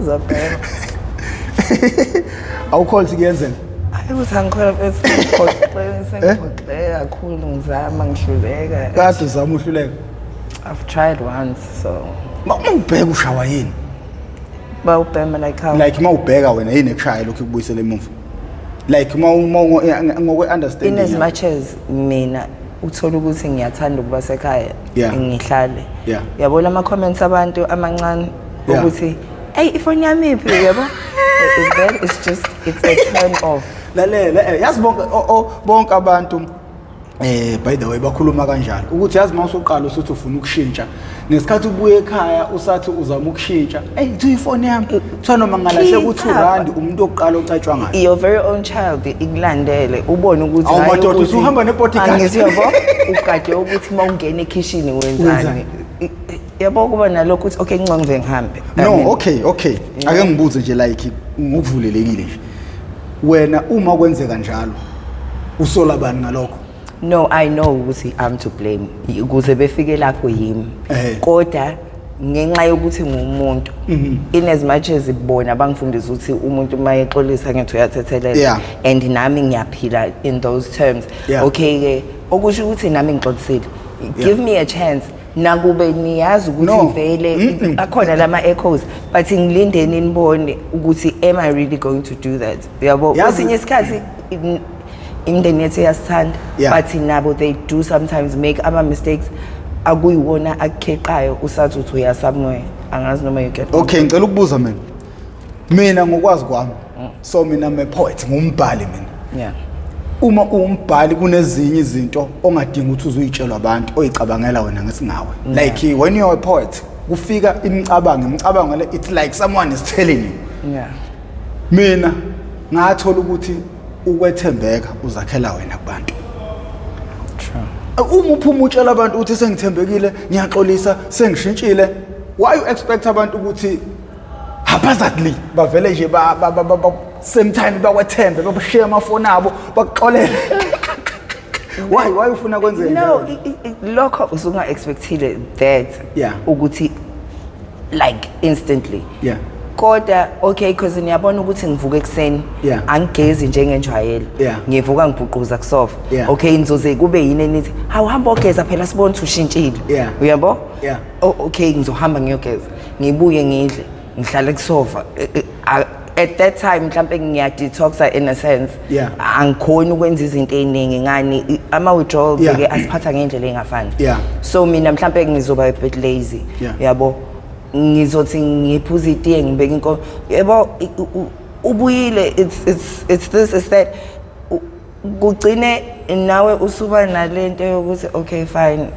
Ngizobhema. Awukholwa ukuthi kuyenzeka? Hayi, ukuthi angikholwa mfethu, sengiphoxeke, sengiphoxeke kakhulu, ngizama ngihluleka. Kade uzama uhluleka. I've tried once, so Uma ubheka ushawa yini? Bawubhema like how? Like uma ubheka wena, yini ekushaya lokhu kubuyisela emuva? Like uma ngokwe understanding. In as much as mina uthola ukuthi ngiyathanda ukuba sekhaya, ngihlale, yabo, lama comments abantu amancane ukuthi, "Hey, ifoni yami iphi?" yabo, that is just, it's a turn off. Lalela, yazi bonke bonke abantu, by the way, bakhuluma kanjalo ukuthi yazi uma usuqala usuthi ufuna ukushintsha, ngesikhathi ubuye ekhaya usathi uzama ukushintsha, hey, kuthiwa ifoni yami, kuthiwa noma ngalahleka u-2 Khipha. rand, umuntu oqala ocatshwa ngayo. Your very own child ikulandele, ubone ukuthi Awu, hhayi madoda, usuhamba ne-bodyguard. Angithi yabo, ugade ukuthi uma ungena ekhishini wenzani. Wenzani? Yabo, kuba nalokho ukuthi okay, ngcono ngive ngihambe. I No. mean, Okay, ake ngibuze nje, like ngokuvulelekile nje, wena uma kwenzeka njalo usola bani ngalokho? No, I know ukuthi I'm to blame ukuze befike lapho yimi. Kodwa ngenxa yokuthi ngumuntu, in as much as bona bangifundisa ukuthi umuntu uma exolisa ngithi uyathethelela, and nami ngiyaphila in those terms, okay ke, okusho ukuthi nami ngixolisile, give me a chance, nakube niyazi ukuthi No. vele akhona lama echoes, but ngilindeni nibone ukuthi am I really going to do that, yabo. Kwesinye isikhathi imindeni yethu iyasithanda, but nabo they do sometimes make ama mistakes akuyiwona akukheqayo usathi uthi uya somewhere. Angazi noma you get me. Okay, ngicela ukubuza mina ngokwazi kwami, so mina I'm a poet, ngumbhali mina. Uma uwumbhali kunezinye izinto ongadingi ukuthi uzuyitshelwa abantu, oyicabangela wena ngesingawe. Like when you're a poet, kufika imicabango le, it's like someone is telling you. Mina ngathola ukuthi ukwethembeka uzakhela wena kubantu. True. Uma uphuma utshela abantu ukuthi sengithembekile, ngiyaxolisa, sengishintshile, why you expect abantu ukuthi haphazardly bavele nje ba same time bakwethembe, babushiye amafoni abo, bakuxolele? Why ufuna kwenzeke No, njalo? Lokho usunga expectile that ukuthi like instantly. Kodwa okay, because niyabona ukuthi ngivuka ekuseni, angigezi njengenjwayelo, ngivuka ngibhuquza kusofa. Okay, ngizoze kube yini enithi, "Hawu, hamba ogeza phela, sibone ukuthi ushintshile." Uyabo? Yeah. Oh, okay, ngizohamba ngiyogeza, ngibuye ngidle, ngihlale kusofa. At that time mhlambe ngiya-detoxa in a sense. Angikhoni ukwenza izinto ey'ningi ngani, ama-withdrawals ke asiphatha ngendlela engafani. So mina mhlambe ngizoba a bit lazy, yabo, ngizothi ngiphuza itiye, ngibeka inkomo, yabo, ubuyile, it's this, it's that. Kugcine nawe usuba nalento yokuthi okay, fine,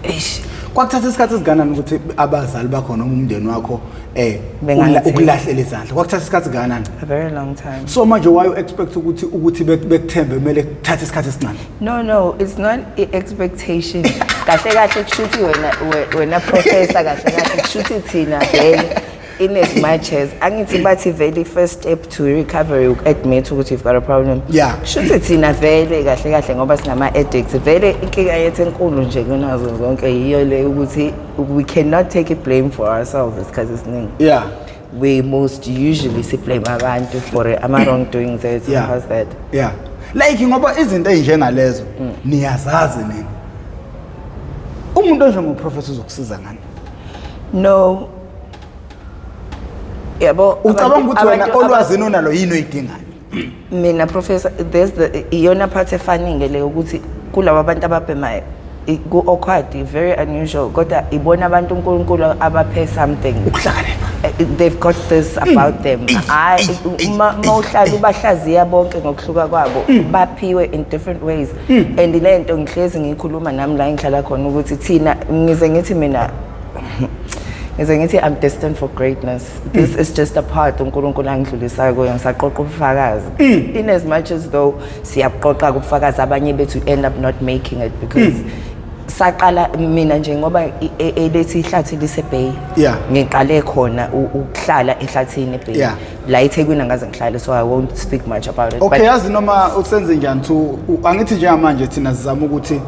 eish. Kwakuthatha isikhathi esikanani ukuthi abazali bakho noma umndeni wakho Bengangithembi. Ukulahlela izandla? Kwakuthatha isikhathi kangakanani? A very long time. So manje why you expect ukuthi bekuthembe kumele kuthathe isikhathi esincane? No, it's not i-expectation. Kahle kahle kushuthi wena wena professor, kahle kahle kushuthi thina vele, in as much as angithi bathi vele first step to recovery uku-admit ukuthi you've got a problem. Kushuthi thina vele kahle kahle ngoba singama-addicts vele, inkinga yethu enkulu nje kunazo zonke yiyo le ukuthi we cannot take blame for ourselves isikhathi esiningi. We most usually si-blame abantu for ama-wrongdoings ethu. How's that? Yeah, like ngoba izinto ey'njengalezo niyazazi nina, umuntu onjengoprofessor uzokusiza ngani? No, yabo. Ucabanga ukuthi wena olwazini onalo yini oyidingayo? Mina professor, there's the iyona part efaningi le ukuthi kulabo abantu ababhemayo ku-awkward, very unusual, kodwa ibona abantu uNkulunkulu abaphe something. Ukuhlakanipha. They've got this about them. Hayi, uma uhlala ubahlaziya bonke ngokuhluka kwabo, baphiwe in different ways, and le nto ngihlezi ngiyikhuluma nami la engihlala khona ukuthi thina ngize ngithi mina, ngize ngithi I'm destined for greatness. This is just a part uNkulunkulu angidlulisayo kuyo, ngisaqoqa ubufakazi. In as much as though siyabuqoqa ubufakazi, abanye bethu end up not making it because saqala mina nje ngoba elethi ihlathi lise-Bay. Ngiqale khona ukuhlala ehlathini eBay. La eThekwini angaze ngihlale, so I won't speak much about it. Okay. But Yazi noma usenze njani to angithi njengamanje thina sizama ukuthi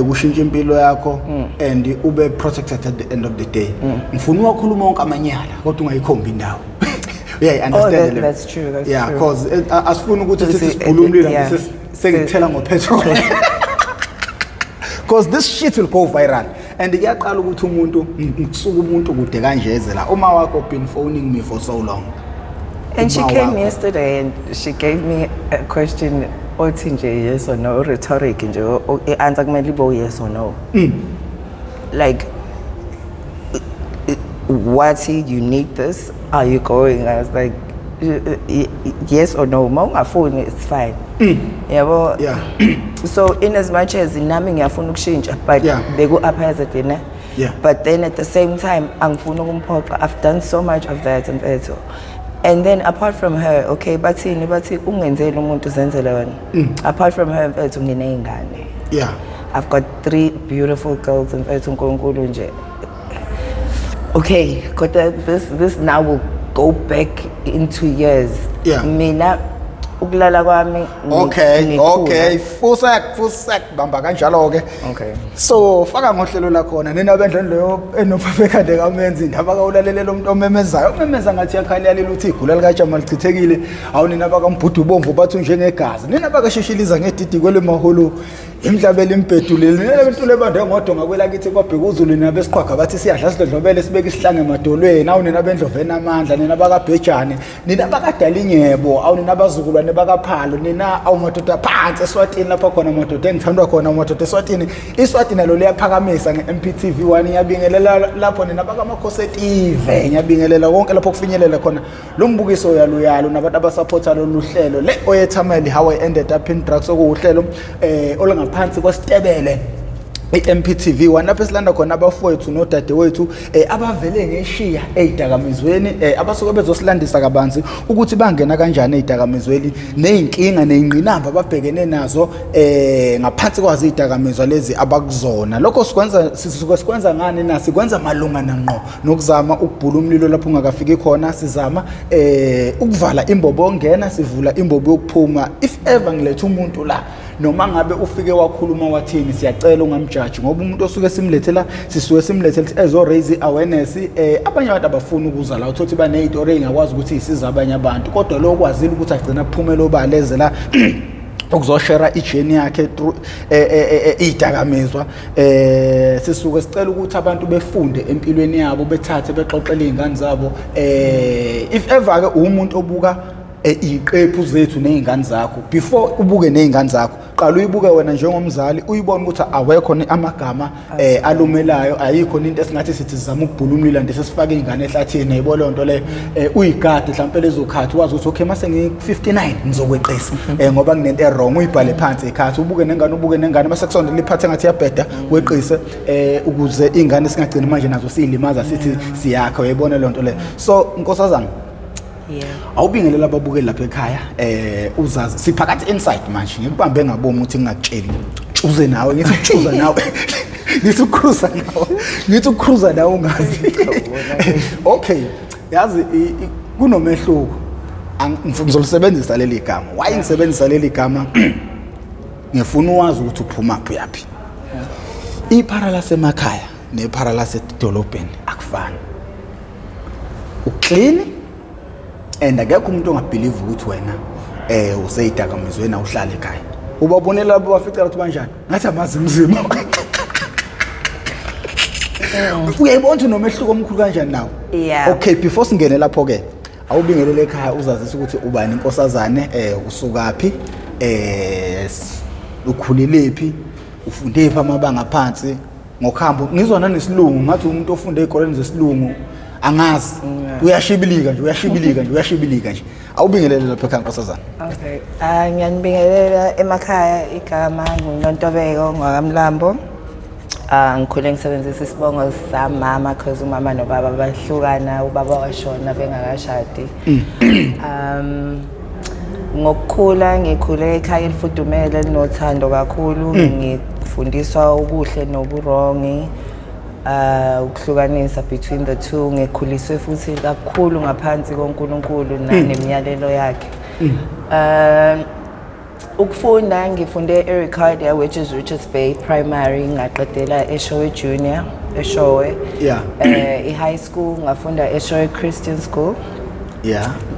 Kushintsha impilo yakho and ube protected at the end of the day. Ngifuna uwakhuluma wonke amanyala kodwa ungayikhombi indawo. Uyayi-understand Oh, leyo? that's true, that's Yeah, true. 'cause asifuni ukuthi sithi sibhule umlilo, sengithela ngopetrol, because this shit will go viral and kuyaqala ukuthi umuntu ngikusuka umuntu kude kanje eze la. Uma wakho been phoning me for so long. And she Uma came wakho. Yesterday and she gave me a question othi nje yes or no, rhetoric nje, i-answer kumele ibe yes or no. Like, what, you need this? Are you going? I was like, yes or no. Ma ungafuni, it's fine. Yabo. So in as much as nami ngiyafuna ukushintsha, but beku-haphazard ne. But then at the same time angifuni ukumphoqa. I've done so much of that, mfethu. And then apart from her, okay, bathini, bathi ungenzeli umuntu, uzenzele wena. Apart from her, mfethu, nginey'ngane. I've got three beautiful girls, mfethu. uNkulunkulu nje. Okay, kodwa this now will go back into years. Mina ukulala kwami ngikhula. Okay, fusek, fusek, bamba kanjalo ke. Okay. So faka ngohlelo lakhona, nina bendleni leyo enophapha ekhanda kamenzi indaba kawulalelela umuntu omemezayo, umemeza ngathi yakhaliyalila uthi igula likajama lichithekile. Awu nina bakambhudu ubomvu, bathi njengegazi, nina bakashishiliza ngedidi kwelemaholo, imhlabela imbhedulile, nina bentule ebande ngodonga kwelakithi kwabheka uZulu, nina besiqhwaga bathi siyadla sidlodlobele sibeke isihlange emadolweni. Awu nina bendlovena amandla, nina bakabhejane, nina bakadalinyebo, awu nina abazukulwane bakaphalo, nina awu madoda phansi eSwatini lapho khona madoda engithandwa khona madoda eSwatini. ISwatini nalo liyaphakamisa nge-MPTV 1. Ngiyabingelela lapho nina bakamakhosetive, ngiyabingelela konke lapho kufinyelela khona lo mbukiso yalo nabantu abasupporta lolu hlelo le oyethameli, How I Ended Up in Drugs, okuwuhlelo olungaphansi kwesitebele i-MPTV 1, lapho esilanda khona abafowethu nodadewethu abavele ngeshiya ey'dakamizweni, abasuke bezosilandisa kabanzi ukuthi bangena kanjani ey'dakamizweni ney'nkinga ney'ngqinamba ababhekene nazo ngaphansi kwazo iy'dakamizwa lezi abakuzona. Lokho sikwenza, sisuke sikwenza ngani na? Sikwenza malungana ngqo nokuzama ukubhula umlilo lapho ungakafiki khona. Sizama ukuvala imbobo yokungena, sivula imbobo yokuphuma. If ever ngiletha umuntu la, noma ngabe ufike wakhuluma wathini, siyacela ungamjaji, ngoba umuntu osuke simlethela, sisuke simlethela ukuthi ezo raise awareness. Abanye abantu abafuni ukuza la, uthothi baney'tori ey'ngakwazi ukuthi y'size abanye abantu, kodwa lo kwazile ukuthi agcina aphumele obala eze la ukuzoshare ijourney yakhe through idakamizwa. Sisuke sicela ukuthi abantu befunde empilweni yabo, bethathe bexoxele izingane zabo. If ever ke umuntu obuka iziqephu zethu nezingane zakho, before ubuke nezingane zakho, qala uyibuke wena njengomzali, uyibone ukuthi awekho amagama alumelayo, ayikho into esingathi sithi sizama ukubhula umlilo nje sesifake izingane ehlathini, yayibona leyo nto leyo. Uyigade mhlawumbe lezo khathi, wazi ukuthi okay, mase ngi 59 ngizokweqisa ngoba kunento e-wrong. Uyibhale phansi ikhathi, ubuke nengane, ubuke nengane, mase kusondela iphathe ngathi iyabheda, weqise ukuze ingane singagcini manje nazo siyilimaza sithi siyakha, uyayibona leyo nto leyo. So nkosazana, awubingelela ababukeli lapha ekhaya, uzazi siphakathi inside manje. Ngikubambe ngabomu ukuthi ngingakutsheli, tshuze nawe, ngithi ukutshuza nawe, ngithi ukucruisa nawe, ngithi ukucruisa nawe ungazi. Okay, yazi kunomehluko. Ngizolisebenzisa leli gama. Why ngisebenzisa leli gama? Ngifuna uwazi ukuthi uphuma phi, uyaphi. Iphara lasemakhaya nephara lasedolobheni akufani. Uclean and akekho umuntu ongabelieve ukuthi wena useyidakamizweni, awuhlala ekhaya. Ubabonela labo baficela ukuthi banjani, ngathi amazi umzimba. Uyayibona ukuthi unomehluko omkhulu kanjani nawo? Yeah. Okay, before singene lapho ke, awubingelele ekhaya, uzazisa ukuthi ubani inkosazane, usukaphi, ukhulilephi, ufunde phi amabanga phansi, ngokuhamba ngizwa nanesilungu ngathi umuntu ofunde ey'koleni zesilungu, angazi, uyashibilika nje, uyashibilika nje, uyashibilika nje. Awubingelele lapha ekhaya, nkosazana. Okay. Ah, ngiyanibingelela emakhaya. Igama nguNontobeko ngwakamlambo. Ah, ngikhule ngisebenzisa isibongo samama because umama nobaba bahlukana, ubaba washona bengakashadi. Ngokukhula ngikhule ekhaya elifudumele elinothando kakhulu, ngifundiswa ukuhle nobuwrong, ukuhlukanisa between the two. Ngikhuliswe futhi kakhulu ngaphansi koNkulunkulu nanemiyalelo yakhe. Ukufunda, ngifunde eRicardia, which is Richards Bay Primary, ngaqedela eShowe Junior, eShowe. I-high school ngafunda eShowe Christian School.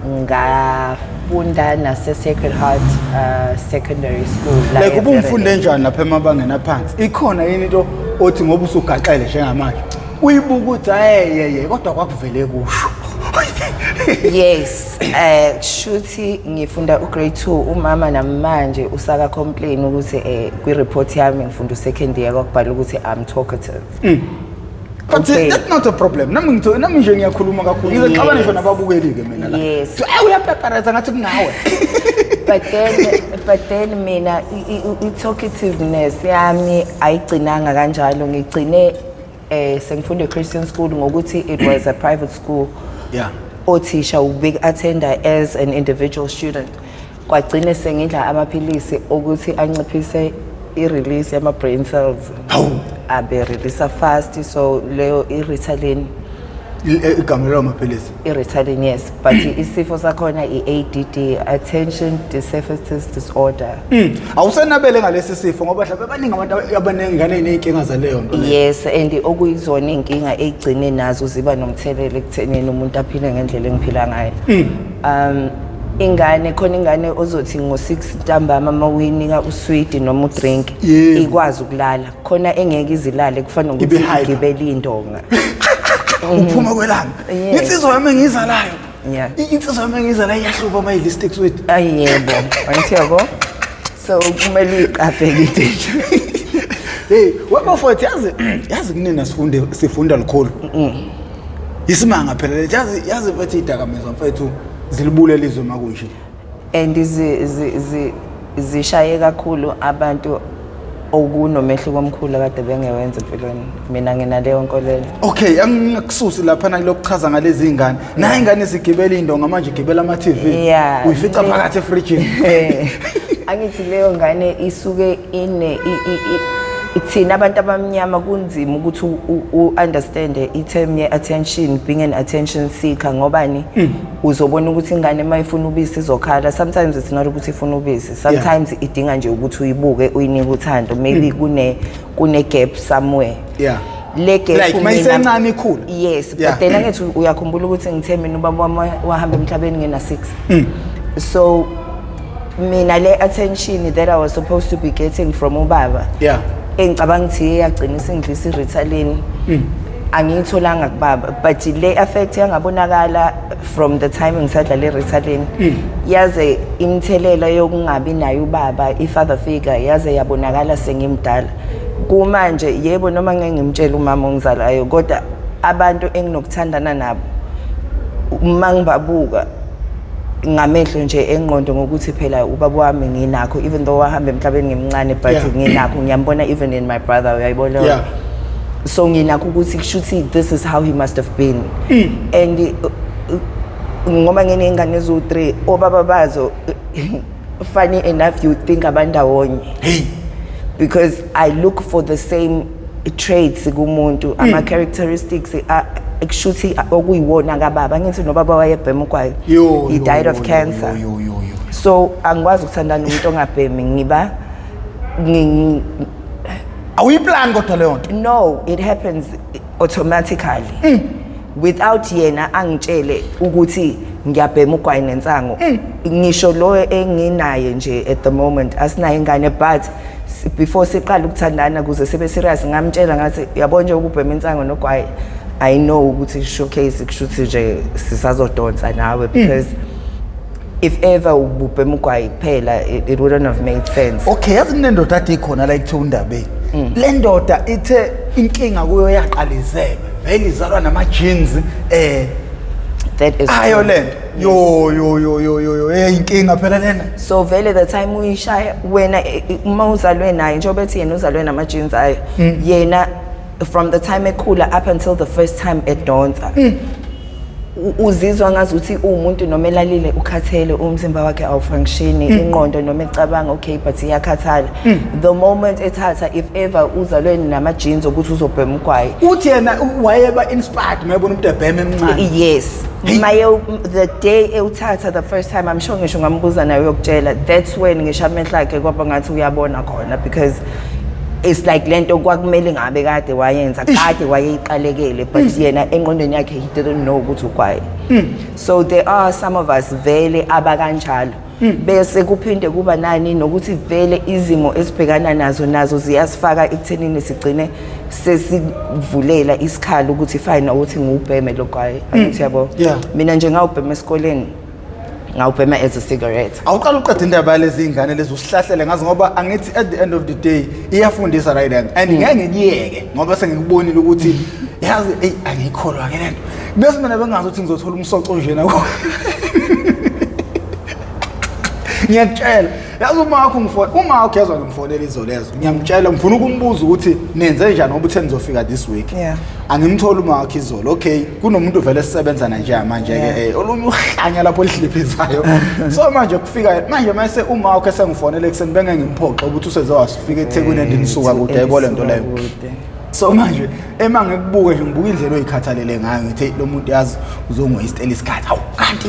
Ngafunda nase Sacred Heart Secondary School la Like ubumfunde eVerena. njani lapha emabangeni aphansi? Ikhona yini into othi ngoba usugaxele njengamanje uyibuka ukuthi ayeyeye, kodwa kwakuvele kusho? Yes, shuthi ngifunda ugrade 2, umama namanje usaka complain ukuthi kwi report yami ngifunda usecond year kwakubhala ukuthi I'm talkative. But that's not a problem. Nami ngitho, nami nje ngiyakhuluma kakhulu, ngize ngixabane ngisho nababukeli ke mina la. Ayi, uyapepereza ngathi kunawe. But then mina i-talkativeness yami ayigcinanga kanjalo. Ngigcine sengifunda e-Christian school ngokuthi it was a private school. Othisha ube-attenda as an individual student. Kwagcine sengidla amaphilisi ukuthi anciphise i-release yama-brain cells. Hawu. Abe release fast, so leyo i-Ritalin. Igama lawo maphilisi? I-Ritalin, yes, but isifo sakhona i-ADD, attention deficit disorder. Awusenabele ngalesi sifo, ngoba mhlawumbe baningi abantu abanengane ney'nkinga zaleyo nto leyo. Yes, and okuyizona iy'nkinga ey'gcine nazo ziba nomthelela ekuthenini umuntu aphile ngendlela engiphila ngayo. Ingane khona, ingane ozothi ngo-6 ntambama uma uyinika uswidi noma udrink ikwazi ukulala, khona engeke izilale, kufana nokuthi Ibe hyper. igibele indonga. Uphuma kwelanga. Yes. Insizwa yami engiyizalayo. Insizwa yami engiyizalayo iyahlupa uma idla i-stick sweet. Ayi yebo, angithi yabo, so kumele uyiqaphe ke. Hey, webafowethu, yazi kunina sifunde, sifunda lukhulu. Isimanga phela lethi, yazi mfethu, idakamizwa mfethu zilibulela izwe makunje. And zishaye kakhulu abantu okunomehluko omkhulu akade bengewenza empilweni. Mina nginaleyo nkolelo. Okay, angikususi lapha nakulokuchaza ngalezi ingane. Nayi ingane sigibela indonga manje, igibela ama TV. Uyifica phakathi efrijini. Angithi leyo ngane isuke ine thina abantu abamnyama kunzima ukuthi u-understand i-term ye-attention, being an attention seeker, ngobani uzobona ukuthi ingane uma ifuna ubisi izokhala. Sometimes it's not ukuthi ifuna ubisi, sometimes idinga nje ukuthi uyibuke, uyinike uthando. Maybe kune gap somewhere. Le gap Like mayisencane ikhula. Yes, but then angithi uyakhumbula ukuthi ngithe mina ubaba wami wahamba emhlabeni ngena 6. So mina le attention that I was supposed to be getting from ubaba, engicabanga ukuthi yagcina isingidlisa i-Ritalin, angiyitholanga kubaba, but le effect yangabonakala from the time ngisadla le Ritalin, yaze imithelela yokungabi nayo ubaba, i-father figure, yaze yabonakala sengimdala. Kumanje yebo, noma ngeke ngimtshele umama ongizalayo, kodwa abantu enginokuthandana nabo, uma ngibabuka ngamehlo nje engqondo, ngokuthi phela ubaba wami nginakho, even though wahamba emhlabeni ngimncane, but nginakho, ngiyambona even in my brother, uyayibona? So nginakho ukuthi kushuthi this is how he must have been. And ngoba nginey'ngane eziwu-3, obaba bazo, funny enough, you think abandawonye. Hey. Because I look for the same traits kumuntu, ama characteristics kushuthi okuyiwona kababa. Ngithi nobaba wayebhema ugwayi. Yo, He yo, died yo, of yo, cancer. Yo, yo, yo, yo. So angikwazi ukuthandana nomuntu ongabhemi, ngiba Awuyiplan kodwa leyo nto. No, it happens automatically without yena angitshele ukuthi ngiyabhema ugwayi nensango. Ngisho lo enginaye nje at the moment, asinayo ingane, but before siqala ukuthandana kuze sibe serious, ngamtshela ngathi, yabo nje ukubhema insango nogwayi, I know ukuthi showcase kushuthi nje sisazodonsa nawe, because if ever ububhema ugwayi kuphela, it wouldn't have made sense. Okay, yazi kunendoda ade ikhona la ekuthiwa undabeni. Le ndoda ithe inkinga kuyo yaqala izebe. Vele izalwa nama genes That is ayo true. lento. Yo yo yo yo yo yo, hey, inkinga phela lena. So vele the time uyishaya wena, uma uzalwe naye, njengoba ethi yena uzalwe nama-genes ayo, yena from the time ekhula up until the first time edonsa. Uzizwa ngazuthi uwumuntu noma elalile ukhathele, umzimba wakhe awufunctioni, ingqondo noma ecabanga okay, but iyakhathala the moment ethatha, if ever uzalwe nama-genes ukuthi uzobhema ugwayi. Uthi yena wayeba inspired mayebona umuntu ebhema emncane. Yes. Maye, the day ewuthatha the first time, I'm sure ngisho ungambuza naye uyokutshela, that's when ngisho amehlo akhe kwaba ngathi uyabona khona, because it's like lento kwakumele ngabe kade wayenza, kade wayeyiqalekele, but yena engqondweni yakhe he didn't know ukuthi ugwayi. So there are some of us vele abakanjalo, bese kuphinde kuba nani nokuthi vele izimo esibhekana nazo ziyasifaka ekuthenini sigcine sesivulela isikhala ukuthi fine, ukuthi ngiwubheme lo gwayi, angithi yabo? Yeah. Mina nje ngawubhema esikoleni, ngawubhema as a cigarette. Awuqala uqeda indaba yalezi ingane lezi, usihlahlele ngazo, ngoba angithi at the end of the day iyafundisa, right? And ngeke ngikuyeke ngoba sengikubonile ukuthi yazi, eyi, angiyikholwa ke lento, bese mina bengazi ukuthi ngizothola umsoco njena. Ngiyakutshela, yazi, uma wakho ngifona, uma wakho yazwa, ngimfonela izolo lezo, ngiyamtshela ngifuna ukumbuza ukuthi nenze njani ngoba uthe nizofika this week. Angimtholi uma wakho izolo. Okay, kunomuntu vele esisebenza na njengamanje ke, olunye uhlanya lapho olihliphizayo. So manje kufika manje mase uma wakho esengifonele ekuseni, bengeke ngimphoxe ukuthi useze wasifika eThekwini, endinisuka kude, yayibona lento leyo. Kude. So manje ema ngikubuke nje, ngibuka indlela oyikhathalele ngayo, ngithi, "Hey, lo muntu yazi uzongoyistela isikhathi." Hawu, kanti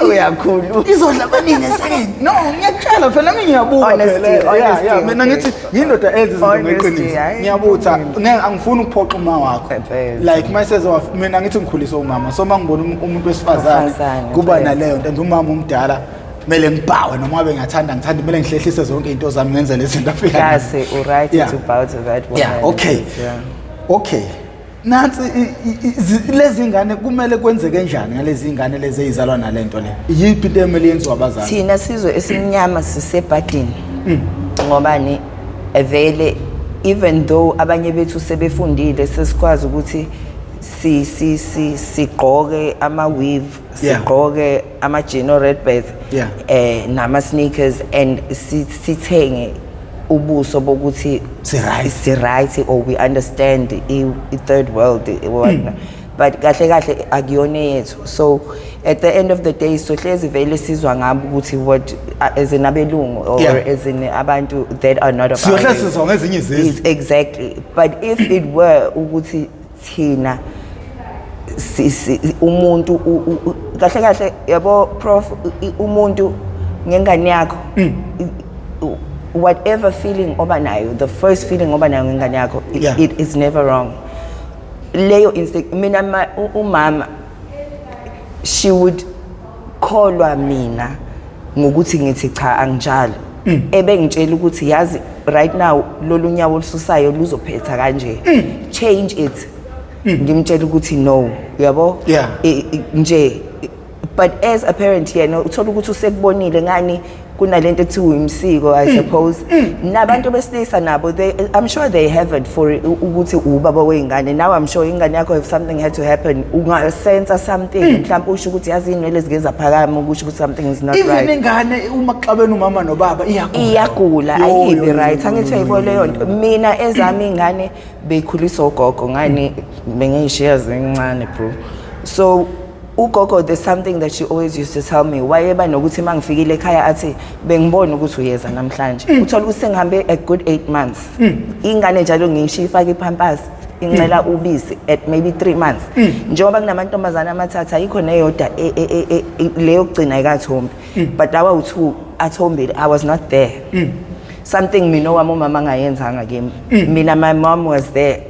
Uyakhuluma. Izodla baningi esakeni. No, ngiyakutshela phela, mina ngiyabuka. Honesty, Phela yeah, honesty, yeah, mina ngithi ngiyindoda enza izinto Honesty, ngeqiniso. hhayi. Ngiyabutha, ngeke, angifuni ukuphoxa uma wakho. Phela. Like mayiseze, mina ngithi ngikhuliswe umama, so uma ngibona umuntu wesifazane Wesifazane, kuba phela. naleyo nto, and umama umdala kumele ngibhawe noma ngabe ngiyathanda, ngithanda, kumele ngihlehlise zonke izinto zami, ngenze lezi zinto afika nazo. Classy, uright to bow to that woman. Yeah, okay. Okay. Nansi lezi ngane, kumele kwenzeke njani ngalezi ngane lezi ezizalwa nalento le? Yiphi into emele yenziwe abazali? Thina sizwe esimnyama sisebhadini, ngobani vele, even though abanye bethu sebefundile, sesikwazi ukuthi si si si sigqoke ama weave, sigqoke ama jean o Redbirds, nama sneakers, and sithenge ubuso bokuthi Si-right. Si right, or we understand i third world, whatnot. But kahle kahle akuyona yethu. So at the end of the day sohlezi vele sizwa ngabo ukuthi what, as in abelungu or as in abantu that are not of our Siyohlezi race. sizwa ngezinye izizwe. Yes, exactly. But if it were ukuthi thina umuntu kahle kahle, yabo prof, umuntu ngengane yakho, whatever feeling oba nayo, the first feeling oba nayo ngengane yakho, it is never wrong leyo instinct. Mina umama, she would kholwa mina ngokuthi ngithi cha, anginjalo, ebengitshela ukuthi yazi, right now lolu nyawo olususayo luzophetha kanje, change it. Ngimtshela ukuthi no, uyabo? Nje, but as a parent yena uthola ukuthi usekubonile ngani kunalento ekuthiwa imsiko, I suppose. Nabantu besilisa nabo, they, I'm sure they have it for ukuthi ubaba wey'ngane. Now I'm sure ingane yakho, if something had to happen, ungasensa something, mhlawumbe usho ukuthi yazi iy'nwele zike zaphakama, ukusho ukuthi something is not Even right. ingane uma kuxabene umama nobaba iyagula. Iyagula. Yo, Ayibi yo, right. yo, Angithi yo, uyayibona yo, leyo yo, nto. yo. Mina ezami iy'ngane beyikhuliswa ugogo, ngani bengiyishiya zincane, bro. So ugogo, there's something that she always used to tell me. Wayeba nokuthi uma ngifikile ekhaya athi, "Bengibona ukuthi uyeza namhlanje." Uthola ukuthi sengihambe a good 8 months, ingane njalo ngishiya ifake ipampers, incela ubisi at maybe 3 months, njengoba kunamantombazane amathathu, ayikho neyodwa leyo kugcina ayikathombi, but lawa u-two athombile. I was not there. Something mina owami umama angayenzanga kimi. Mina, my mom was there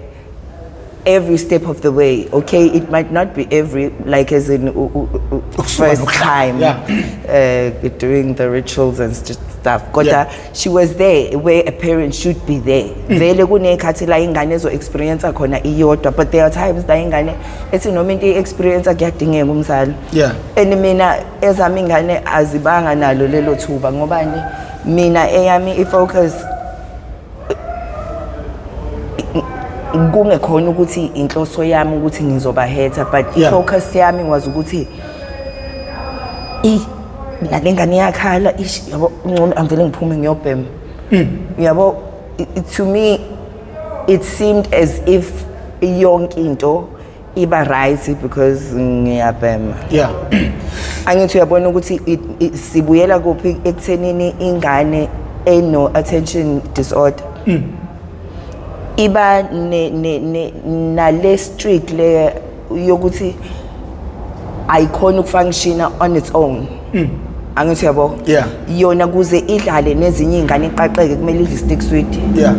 every step of the way. Okay, it might not be every, like as in Ukusuka first nokuhlala. time doing the rituals and stuff, kodwa she was there where a parent should be there. Vele kuney'khathi la ingane ezo-experience khona iyodwa, but there are times la ingane ethi noma into i-experience kuyadingeka umzali. And mina ezami ingane azibanga nalo lelo thuba, ngobani mina eyami i-focus kungekhona ukuthi inhloso yami ukuthi ngizobahetha, but i-focus yami was ukuthi i nale ngane iyakhala, ish, yabo, ngcono angivele ngiphume ngiyobhema, yabo. To me it seemed as if yonke into Iba right because ngiyabhema. Angithi uyabona ukuthi sibuyela kuphi ekuthenini ingane eno attention disorder iba ne ne ne nale streak le yokuthi ayikhona ukufunctiona on its own, angithi uyabo? Yeah. Yona kuze idlale nezinye iy'ngane iqaqeke, kumele idle stick sweet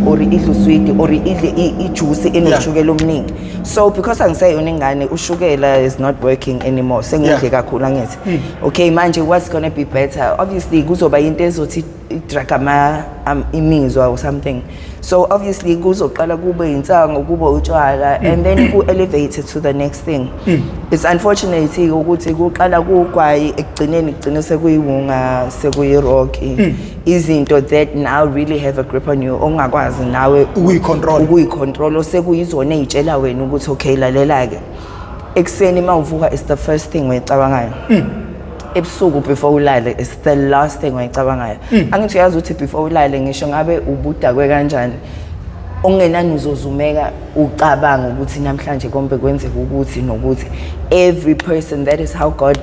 or idle uswidi or idle ijuice enoshukela omningi. So because angiseyona ingane, ushukela is not working anymore, sengidle kakhulu, angithi? Okay, manje what's gonna be better? Obviously kuzoba into ezothi i-drug ama imizwa or something. So obviously kuzoqala kube insango, kube utshwala, and then ku-elevate to the next thing. It's unfortunate ukuthi kuqala kugwayi, ekugcineni kugcine sekuyiwunga, sekuyi-rock, izinto that now really have a grip on you, ongakwazi nawe ukuyicontrol. Ukuyicontrol, sekuyizona ey'tshela wena ukuthi, okay, lalela-ke, ekuseni uma uvuka is the first thing oyicabangayo, ebusuku before ulale is the last thing oyicabangayo. Angithi uyazi ukuthi before ulale, ngisho ngabe ubudakwe kanjani, okungenani uzozumeka ucabanga ukuthi namhlanje kombe kwenzeka ukuthi nokuthi. Every person, that is how God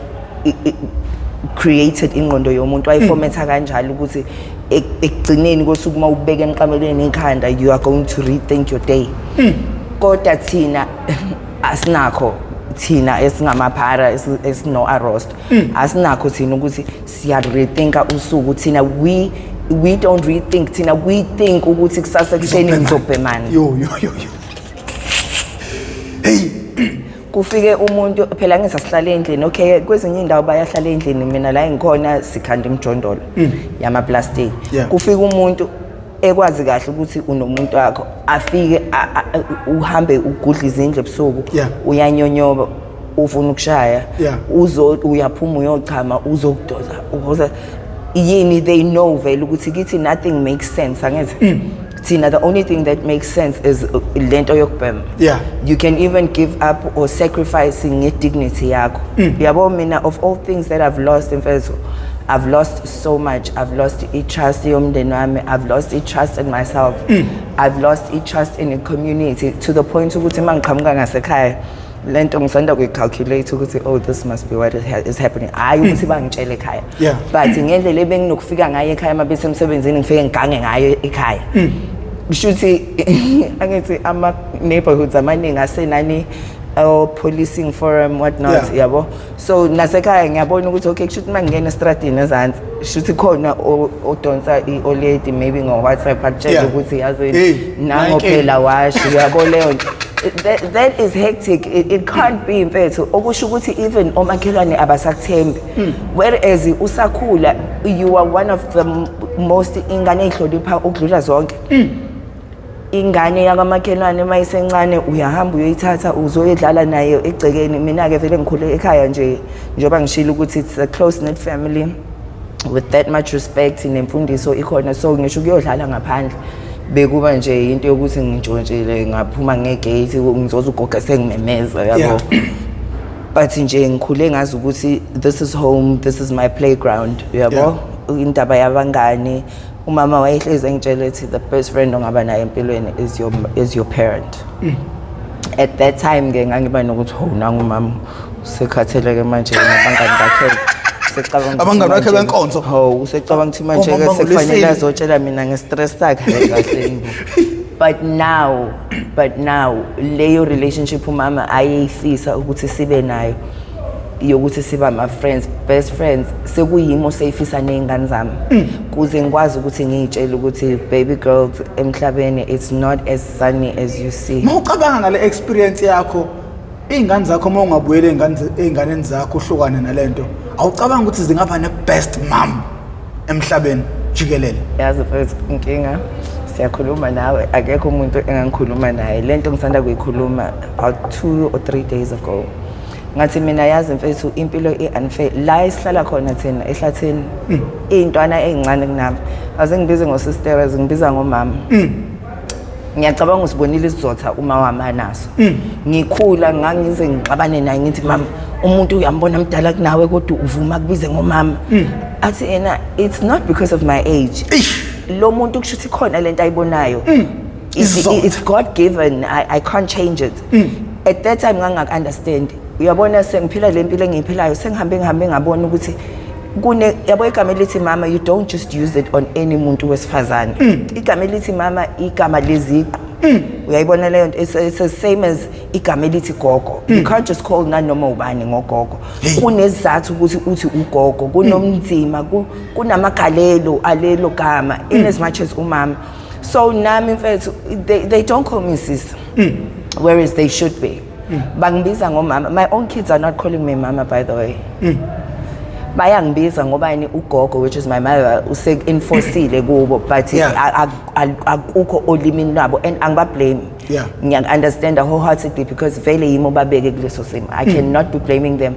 created ingqondo yomuntu, wayiformatha kanjalo ukuthi ekugcineni kosuku uma ubeka emqamelweni ikhanda, you are going to rethink your day. Kodwa thina asinakho, thina esingamaphara esino-arost, asinakho thina ukuthi siya-rethinka usuku. Thina we don't rethink, thina we think ukuthi kusasa ekuseni ngizobhemani. Yo yo yo yo, hey. Kufike umuntu phela, ngisasihlala endlini. Okay, kwezinye iy'ndawo bayahlala endlini, mina la engikhona sikhanda imijondolo yamaplastic. Kufika umuntu ekwazi kahle ukuthi unomuntu wakho, afike uhambe ugudla izindlu ebusuku, uyanyonyoba, ufuna ukushaya, uzo uyaphuma uyochama, uzokudoza uzoza yini. They know vele ukuthi kithi nothing makes sense, angithi? Thina the only thing that makes sense is lento yokubhema. You can even give up or sacrifice nge-dignity yakho, yabo. Mina, of all things that I've lost, mfethu, I've lost so much. I've lost i-trust yomndeni wami, I've lost i-trust in myself, I've lost i-trust in the community, to the point ukuthi uma ngiqhamuka ngasekhaya, lento ngisanda kuyi-calculate ukuthi, oh, this must be what is happening, hhayi ukuthi bangitshele ekhaya, but ngendlela ebenginokufika ngayo ekhaya uma besemsebenzini, ngifike ngigange ngayo ekhaya. Kushuthi angithi ama-neighborhoods amaningi asenani o-policing forum, what not. Yabo, so nasekhaya ngiyabona ukuthi, okay, kushuthi uma ngingena estradini ezansi, shuthi khona odonsa i-oledi maybe ngo-WhatsApp akutshele ukuthi yazi Hey, nango nanke. phela washi, yabo leyo nto. That is hectic. It can't be, mfethu. Okusho ukuthi even omakhelwane abasakuthembi, whereas usakhula you are one of the most ingane ey'hlonipha ukudlula zonke. Ingane yakwamakhelwane uma isencane uyahamba uyoyithatha uzoyidlala nayo egcekeni. Mina-ke vele ngikhule ekhaya nje, njengoba ngishilo ukuthi it's a close knit family with that much respect, nemfundiso ikhona, so ngisho ukuyodlala ngaphandle bekuba nje into yokuthi ngintshontshile ngaphuma ngegate, ngizoza ugogo sengimemeza, yabo. But nje ngikhule ngazi ukuthi this is home, this is my playground, yabo. Indaba yabangani, umama wayehlezi engitshela ethi the best friend ongaba naye empilweni is your parent. At that time ke ngangiba nokuthi, oh, nangu umama usekhatheleke manje nabangani bakhe, usecabanga ukuthi Abangani bakhe benkonzo. Hawu, usecabanga ukuthi manje ke Omama sekufanele ngolwesine. azotshela mina nge-stress sakhe. Hayi kahle bo. But now leyo relationship umama ayeyifisa ukuthi sibe nayo, yokuthi siba ama-friends, best friends, sekuyimo seyifisa ney'ngane zami, kuze ngikwazi ukuthi ngiy'tshele ukuthi, baby girls, emhlabeni it's not as sunny as you see. Uma ucabanga ngale experience yakho, iy'ngane zakho, uma ungabuyela ey'nganeni zakho, uhlukane nalento, awucabanga ukuthi zingaba ne-best mom emhlabeni jikelele? Yazi mfethu, inkinga siyakhuluma nawe, akekho umuntu engangikhuluma naye lento ngisanda kuyikhuluma about 2 or 3 days ago. Ngathi mina, yazi mfethu, impilo i-unfair. La esihlala khona thina ehlathini, iy'ntwana ey'ncane kunami azingibizi ngosistera, zingibiza ngomama. Ngiyacabanga usibonile isizotha uma wami anaso. Ngikhula ngangize ngixabane naye, ngithi, mama, umuntu uyambona mdala kunawe kodwa uvuma kubize ngomama. Athi yena, it's not because of my age, lo muntu kusho ukuthi khona lento ayibonayo. Isizotha. It's God given. I can't change it. At that time ngangaku-understand. Uyabona, sengiphila le mpilo engiyiphilayo, sengihambe ngihambe ngabona ukuthi kune, yabo, igama elithi mama, you don't just use it on any muntu wesifazane. Igama elithi mama igama leziqu, uyayibona leyo nto? It's the same as igama elithi gogo. You can't just call nanoma ubani ngogogo. Kunesizathu ukuthi uthi ugogo, kunomzima, kunamagalelo alelo gama, in as much as umama. So nami mfethu, they don't call me sis, whereas they should be. Bangibiza ngomama. My own kids are not calling me mama, by the way. Bayangibiza ngobani? Ugogo, which is my mother, use-enforcile kubo, but akukho olimini lwabo and angibablame. Ngiya-understand wholeheartedly because vele yimi obabeke kuleso simo. I cannot be blaming them.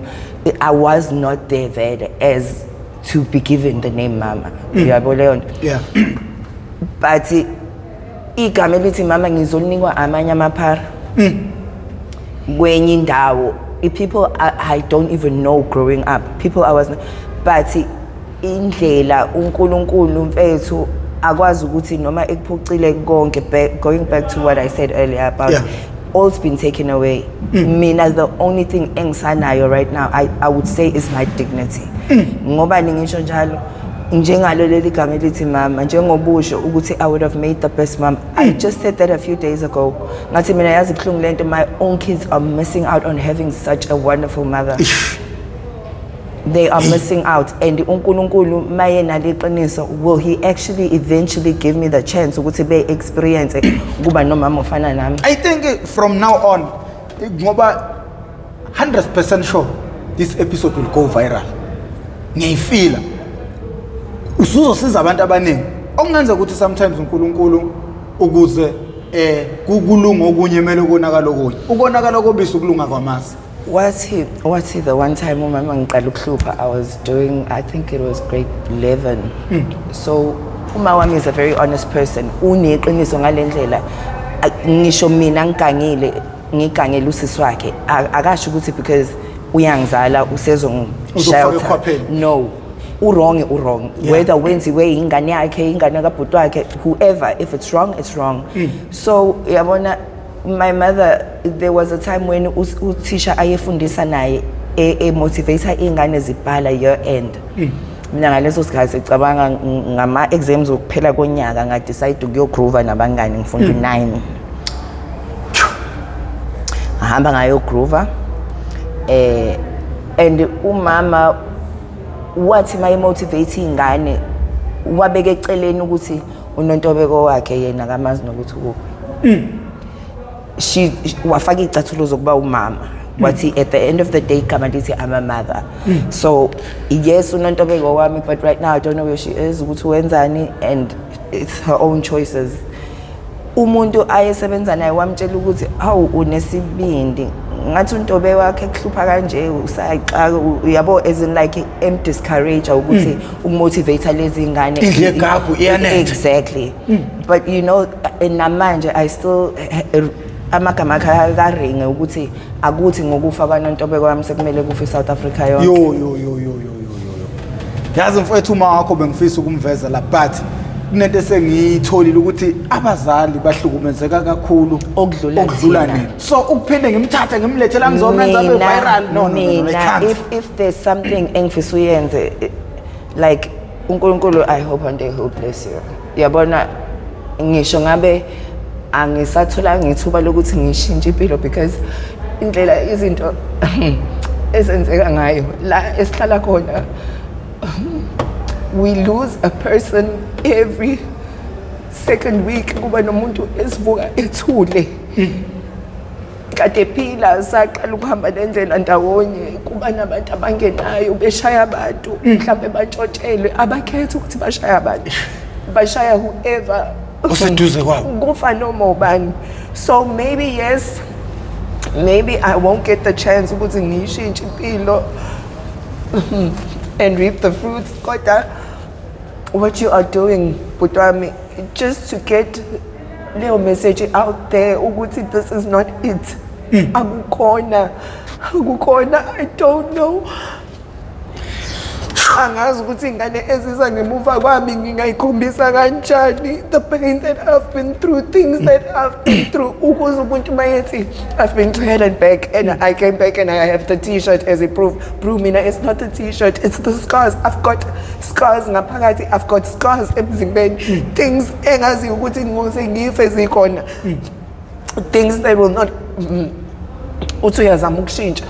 I was not there vele as to be given the name mama, uyabo leyo nto? Yeah. But igama elithi mama ngizolinikwa amanye amaphara kwenye indawo, i-people I don't even know growing up, people I was, but indlela uNkulunkulu mfethu akwazi ukuthi noma ekuphucile konke, going back to what I said earlier about all's been taken away, mina the only thing engisanayo right now, I would say, is my dignity. Ngoba ngisho njalo, njengalo leli gama elithi mama, njengobusho ukuthi I would have made the best mom, I just said that a few days ago, ngathi mina yazi buhlungu lento, my own kids are missing out on having such a wonderful mother. They are missing out, and uNkulunkulu maye naliqiniso, will he actually eventually give me the chance ukuthi be experience kuba nomama ofana nami? I think from now on, ngoba 100% sure this episode will go viral, ngiyayifila usuzosiza abantu abaningi. Okungenza ukuthi sometimes uNkulunkulu ukuze kulunga okunye kumele konakala okunye, ukonakala kobisa ukulunga kwamasi. Wathi the one time umama ngiqala ukuhlupha, I was doing, I think it was grade 11. So uma wami is a very honest person, uneqiniso ngale ndlela. Ngisho mina ngigangile, ngigangele usisi wakhe, akasho ukuthi because uyangizala Uzokufaka usezongishelter. Ekhwapheni. No, u-wrong u-wrong, whether wenziwe ingane yakhe, ingane kabhuti wakhe, whoever, if it's wrong, it's wrong. So yabona, my mother, there was a time when uthisha ayefundisa naye e-motivate iy'ngane zibhala year end. Mina ngaleso sikhathi cabanga ngama-exams okuphela konyaka, ngadecide ukuyogroova nabangani. Ngifunda u-9, ngahamba ngayogroova, and umama wathi mayemotivate iy'ngane, wabeka eceleni ukuthi unontobeko wakhe yena akamazi nokuthi ukuphi. She wafaka iy'cathulo zokuba umama, wathi at the end of the day igama lithi I'm a mother. So yes, unontobeko wami, but right now I don't know where she is, ukuthi wenzani, and it's her own choices. Umuntu ayesebenza naye wamtshela ukuthi hawu, unesibindi, ngathi untobe wakhe ekuhlupha kanje usayixaka, uyabo, as in like em-discourage ukuthi ukumotivate lezi ngane. Indlu yegabhu iyanetha. Exactly. But you know, namanje I still amagama akhe akaringe ukuthi akuthi ngokufa kwanontobe kwami sekumele kufe iSouth Africa yonke. Yo yo yo yo yo yo yo yo, yazi mfowethu, uma wakho bengifisa ukumveza la, but kunento esengiyitholile ukuthi abazali bahlukumezeka kakhulu okudlula okudlula thina. nina. So ukuphinde ngimthathe ngimlethe la ngizomenza abe viral, no, I Mina, can't. If there's something engifisa uyenze, like uNkulunkulu, I hope one day he'll bless you. Yabona, ngisho ngabe angisatholanga ithuba lokuthi ngishintshe impilo, because indlela izinto ezenzeka ngayo la esihlala khona, we lose a person every second week. Kuba nomuntu esivuka ethule kade phila, saqala ukuhamba nendlela ndawonye. Kuba nabantu abangenayo beshaya abantu, mhlawumbe bantshontshelwe, abakhetha ukuthi bashaya abantu, bashaya whoever oseduze kwabo. Kufa noma ubani. So maybe yes, maybe I won't get the chance ukuthi ngiyishintshe impilo and reap the fruits, kodwa what you are doing, bhuti wami, just to get leyo message out there ukuthi this is not it, akukhona, akukhona. I don't know. Angazi ukuthi ingane eziza ngemuva kwami ngingayikhombisa kanjani the pain that I've been through, things that I've been through. Ukuze umuntu mayethi I've been to hell and back and I came back and I have the T-shirt as a proof. Bro, mina, it's not the T-shirt, it's the scars. I've got scars ngaphakathi, I've got scars emzimbeni, things engaziyo ukuthi ngose ngife zikhona, things that will not uthi uyazama ukushintsha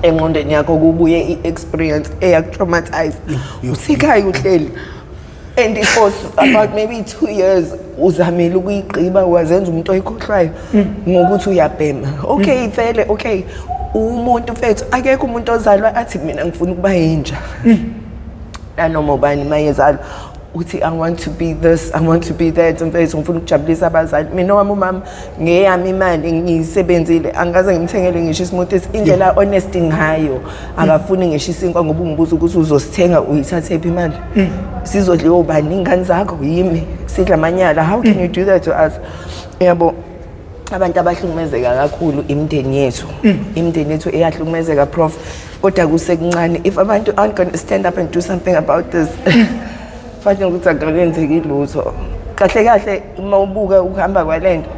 engqondweni yakho, kubuye i-experience eyaku-traumatize. Usekhaya uhleli and for about maybe 2 years uzamile ukuyigqiba, wazenza umuntu oyikhohlwayo ngokuthi uyabhema. Okay, vele, okay, umuntu mfethu, akekho umuntu ozalwa athi mina ngifuna ukuba yinja. Nanoma ubani mayezalwa uthi I want to be this, I want to be that. Mfethu, ngifuna ukujabulisa abazali. Mina wami umama, ngeyami imali ngiyisebenzile, angikaze ngimthengele ngisho i-smoothies. Indlela honest ngayo, akafuni ngisho isinkwa ngoba ungibuza ukuthi uzosithenga uyithathephi imali, sizodliwa ubani, ingane zakho yimi, sidla amanyala. How can you do that to us? Yabo, abantu abahlukumezeka kakhulu imindeni yethu, imindeni yethu iyahlukumezeka, prof, kodwa kusekuncane. If abantu aren't going to stand up and do something about this, fanele ukuthi akakenzeki lutho. Kahle kahle, uma ubuka ukuhamba kwalento,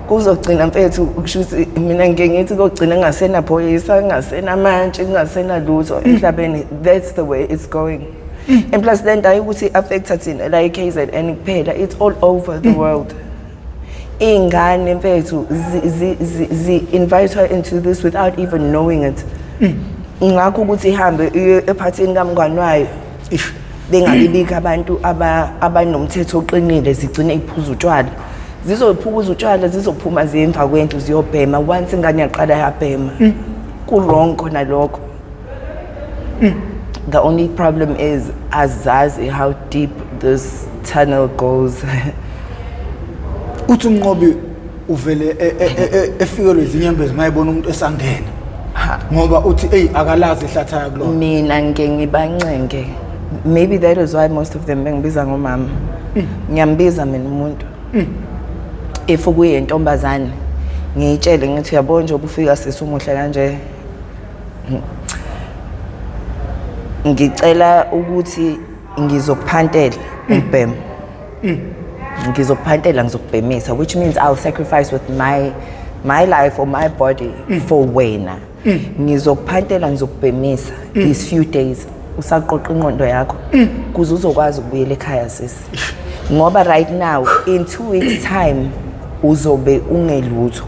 kuzogcina mfethu, kusho ukuthi mina ngike ngithi kogcina kungasenaphoyisa, kungasenamantshi, kungasenalutho emhlabeni. That's the way it's going. And plus le nto ayikuthi i-affecta thina la e-KZN kuphela, it's all over the world. Iy'ngane mfethu zi-invite her into this without even knowing it. Ngakho ukuthi ihambe iye ephathini kamngani wayo, bengabibikho abantu abanomthetho oqinile, zigcine iphuza utshwala, zizophuza utshwala, zizophuma ziye emva kwendlu ziyobhema. Once ingane yaqala yabhema, ku-wrong khona lokho. The only problem is azazi how deep this tunnel goes. Uthi uMnqobi uvele efikelwe izinyembezi mayebona umuntu esangena, ngoba uthi eyi, akalazi ihlathi aya kulona. Mina ngike ngibancenge. Maybe that is why most of them bengibiza ngomama. Ngiyambiza mina umuntu if kuyentombazane, ngiyitshele ngithi, uyabona nje ubufika sisumuhle kanje, ngicela ukuthi ngizokuphantela umbhemo, ngizokuphantela, ngizokubhemisa, which means I'll sacrifice with my life or my body for wena. Ngizokuphantela, ngizokubhemisa these few days usaqoqa ingqondo yakho kuze uzokwazi ukubuyela ekhaya, sisi, ngoba right now in 2 weeks time uzobe ungelutho.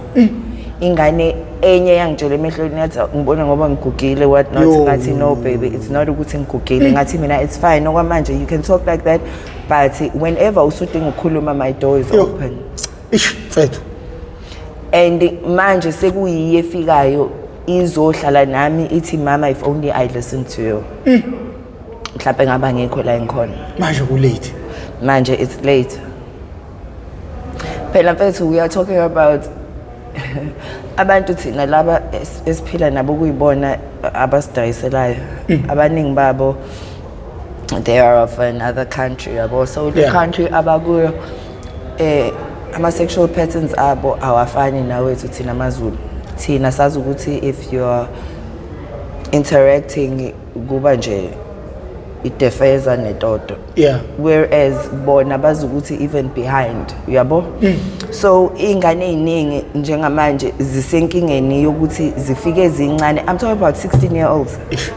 Ingane enye yangitshela emehlweni yathi ngibona ngoba ngigugile, what not. Yo. Ngathi, no baby, it's not ukuthi ngigugile. Ngathi mina, it's fine okwamanje, you can talk like that, but whenever usudinga ukukhuluma, my door is Yo. open. Ish, mfethu. And manje sekuyiye efikayo izohlala nami ithi, mama, if only I listen to you, mhlawumbe ngaba ngikho la engikhona. Manje ku-late. Manje it's late phela mfethu. We are talking about abantu thina laba esiphila nabo, kuyibona abasidayiselayo. Abaningi babo, they are of another country, yabo, so the country abakuyo, ama sexual patterns abo awafani nawethu thina amaZulu. Thina sazi ukuthi if you are interacting, kuba nje idefeza netoto, whereas bona bazi ukuthi even behind, uyabo. So iy'ngane ey'ningi njengamanje zisenkingeni yokuthi zifike zincane. I'm talking about 16 year olds. Ish.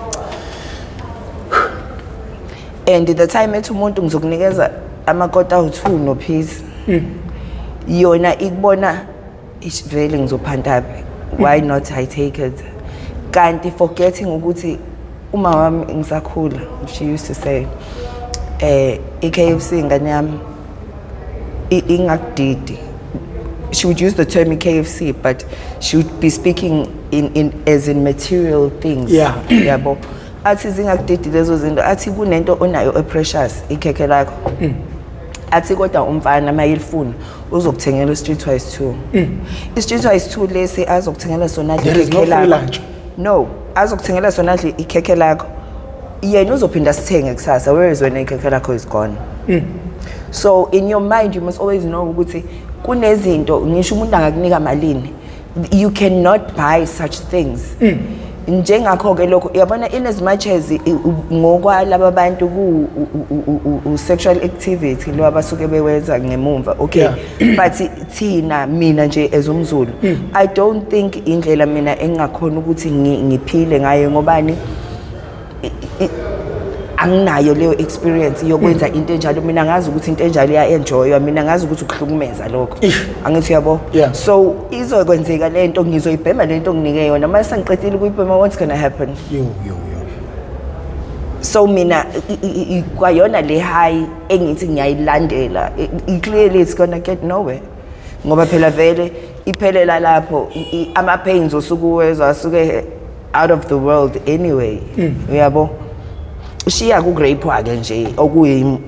And the time ethi umuntu ngizokunikeza amakota awu-2 nophisi, yona ikubona, ish, vele ngizophantaphi, why not I take it? Kanti forgetting ukuthi uma wami ngisakhula, she used to say, i-KFC, ngane yami, ingakudidi. She would use the term i-KFC, but she would be speaking in as in material things. Yabo, athi zingakudidi lezo zinto, athi kunento onayo e-precious, ikhekhe lakho. Athi kodwa umfana mayelifuna uzokuthengela i-Streetwise 2, i-Streetwise 2 lesi azokuthengela sona adle There is no ikhekhe free lakho. lunch. No, azokuthengela sona adle ikhekhe lakho, yena uzophinda sithenge kusasa, whereas wena ikhekhe lakho is gone. So in your mind you must always know ukuthi kunezinto, ngisho umuntu angakunika malini, you cannot buy such things. Njengakho-ke lokho, uyabona, in as much as ngokwalaba bantu ku sexual activity lo abasuke bewenza ngemumva, okay, but thina, mina nje as umZulu, I don't think indlela mina engingakhona ukuthi ngiphile ngayo, ngobani, anginayo leyo experience yokwenza into enjalo. Mina ngazi ukuthi into enjalo iya-enjoywa, mina ngazi ukuthi ukuhlukumeza lokho. Ish. Angithi uyabo? Yeah. So izokwenzeka lento, ngizoyibhema lento nginike yona. Mase sengiqedile ukuyibhema, what's gonna happen? Yo yo yo. So mina kwayona le high engithi ngiyayilandela, clearly it's gonna get nowhere, ngoba phela vele iphelela lapho. Ama-pains osuke uwezwa asuke out of the world anyway, uyabo? Ushiya ku-rape-ke nje, okuyi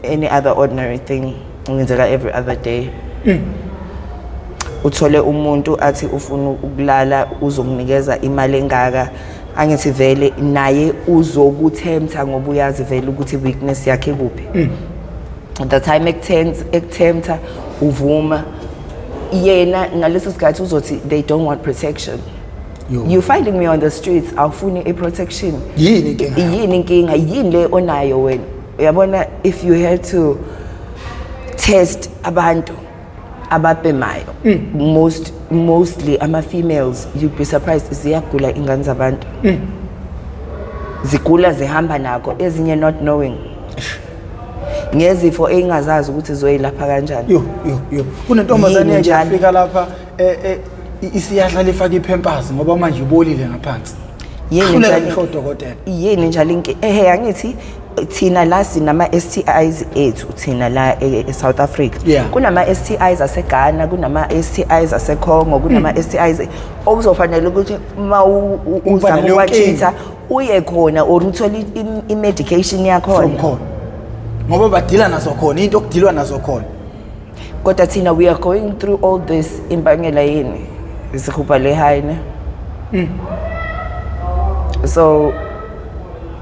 any other ordinary thing ngenzeka every other day. Uthole umuntu athi ufuna ukulala, uzokunikeza imali engaka. Angithi vele naye uzokuthemtha, ngoba uyazi vele ukuthi weakness yakhe kuphi. The time ekuthemtha, uvuma, yena ngaleso sikhathi uzothi they don't want protection. Yo. You finding me on the streets, awufuni i-protection. Yini inkinga yakho? Yini inkinga? Yini le onayo wena? Uyabona, if you had to test abantu ababhemayo, mostly ama-females, you'd be surprised, ziyagula ingane zabantu. Zigula zihamba nako, ezinye not knowing, ngezifo ey'ngazazi ukuthi zoyilapha kanjani. Yo yo yo, kunentombazane Yini yake njalo? yafika lapha, isiyahlala ifake ipampers ngoba manje ibolile ngaphansi. Yini Hluleka njalo? ngisho udokotela. Yini njalo ehe, angithi thina la sinama-STIs ethu thina la e-South Africa. Kunama-STIs aseGhana, kunama-STIs aseCongo, kunama-STIs okuzofanele ukuthi uma Uba uzama naleyo ukuwa-treat-a uye khona or uthole i-medication from yakhona. Khona, ngoba badila nazo khona, into okudilwa nazo khona. Kodwa thina we are going through all this, imbangela yini? Sikhupha le high ne. So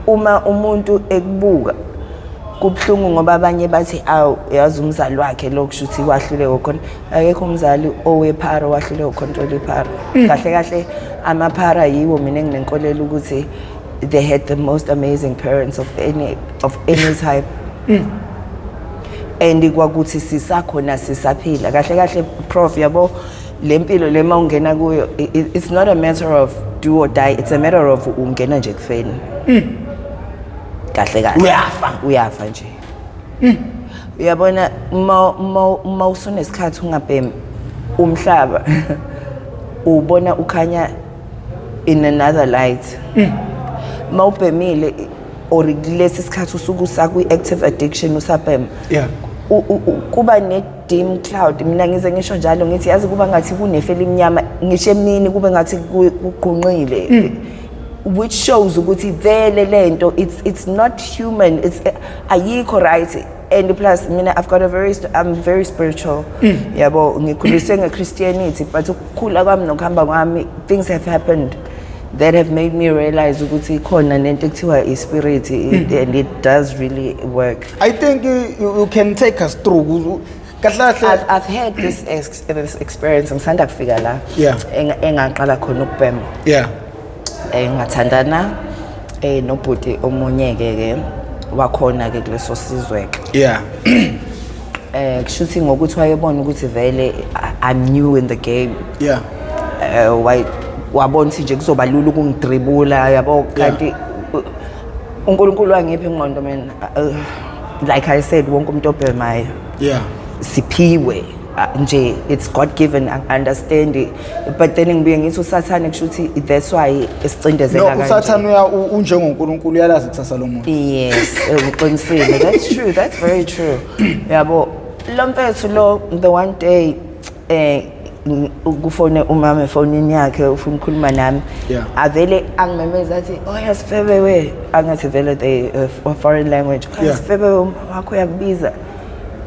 uma umuntu ekubuka kubuhlungu, ngoba abanye bathi, "Awu, yazi umzali wakhe lo, kusho ukuthi wahluleka khona." Akekho umzali owephara wahluleka ucontrol iphara. Kahle kahle amaphara yiwo mina enginenkolelo ukuthi they had the most amazing parents of any type, and kwakuthi sisakhona, sisaphila kahle kahle. Prof, yabo le mpilo le mawungena kuyo, it's not a matter of do or die, it's a matter of ungena nje kufeni kahle kahle. Uyafa. Uyafa nje. Uyabona, uma usunesikhathi ungabhemi, umhlaba ubona ukhanya in another light. Mawubhemile or kulesi sikhathi usuke usakwi-active addiction usabhema, kuba ne-dim cloud. Mina ngize ngisho njalo, ngithi yazi kuba ngathi kunefu elimnyama, ngisho emini kube ngathi kugqunqile, which shows ukuthi vele lento it's not human, it's ayikho right. And plus mina I've got a very I'm very spiritual, yabo. Ngikhuliswe nge-Christianity, but ukukhula kwami nokuhamba kwami, things have happened that have made me realize ukuthi khona nento ekuthiwa i-spirit, and it does really work. I think you can take us through kahle kahle. I've had this experience ngisanda kufika la engaqala khona ukubhema. Ngathandana nobhuti omunye ke ke wakhona ke kuleso sizwe ke. Kushuthi ngokuthi wayebona ukuthi vele I'm new in the game. Wabona ukuthi nje kuzoba lula ukungidribula, yabo. Kanti uNkulunkulu wangipha ingqondo mina. Like I said, wonke umuntu obhemayo siphiwe nje, it's God given, I understand it, but then ngibuye ngithi usathane, kusho ukuthi that's why esicindezela No, kanje. usathane uya unjengoNkulunkulu, uyalazi kusasa lomuntu. Yes, uqinisile. That's true, that's very true. Yabo, lo mfethu lo, the one day kufone umama efonini yakhe, ufuna ukukhuluma nami. Avele angimemeza athi, "Oh, yasifebe we." Angathi vele the foreign language. "Sifebe we, umama wakho uyakubiza."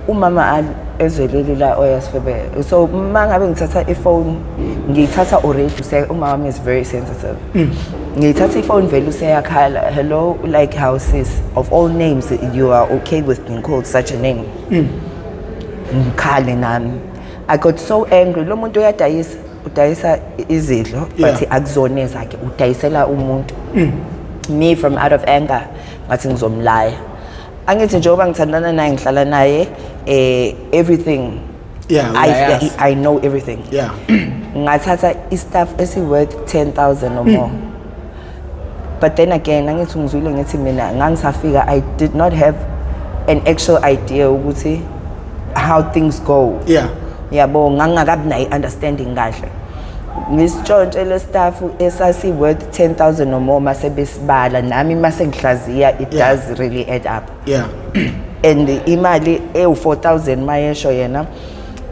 Umama ezweleli la, "Oyasifebe." So mangabe ngithatha ifone, ngiyithatha already umama wami is very sensitive. Ngiyithatha ifone, vele useyakhala, "Hello, like how sis, of all names you are okay with being called such a name?" Ngikhale nami. I got so angry. Lo muntu uyadayisa. Udayisa izidlo, but akuzona ezakhe, udayisela umuntu. Me, from out of anger, ngathi ngizomlaya. Angithi njengoba ngithandana naye, ngihlala naye, everything. Uyayazi. I know everything. Ngathatha i-stuff esi-worth 10,000 or more. But then again, angithi ngizwile ngithi mina ngangisafika, I did not have an actual idea ukuthi how things go. Yabo, ngangakabi nayo i-understanding kahle. Ngisitshontshe le stuff esasi worth 10,000 or more. Mase besibala nami, mase ngihlaziya, it does really add up. And imali ewu-4000 mayesho yena.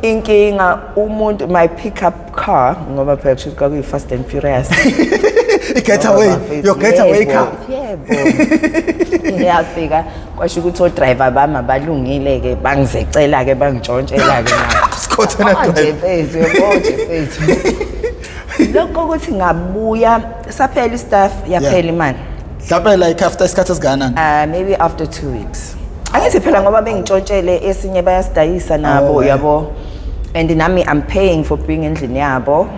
Inkinga, umuntu, my pickup car, ngoba phela kusho ukuthi kwakuyi-Fast and Furious. I-getaway, your getaway car. Yebo, ngiyafika kwasho ukuthi o-driver bami abalungile-ke, bangizecela-ke, bangitshontshela-ke nabo. Sikhothana. Yabo nje, Driver. mfethu, yabo nje, mfethu, lokho ukuthi ngabuya saphela i-stuff, yaphela imali. Mhlawumbe like after isikhathi esikanani? Maybe after 2 weeks. Angithi phela ngoba bengitshontshele esinye, bayasidayisa nabo. Oh, yeah. Yabo, and nami I'm paying for being endlini yabo.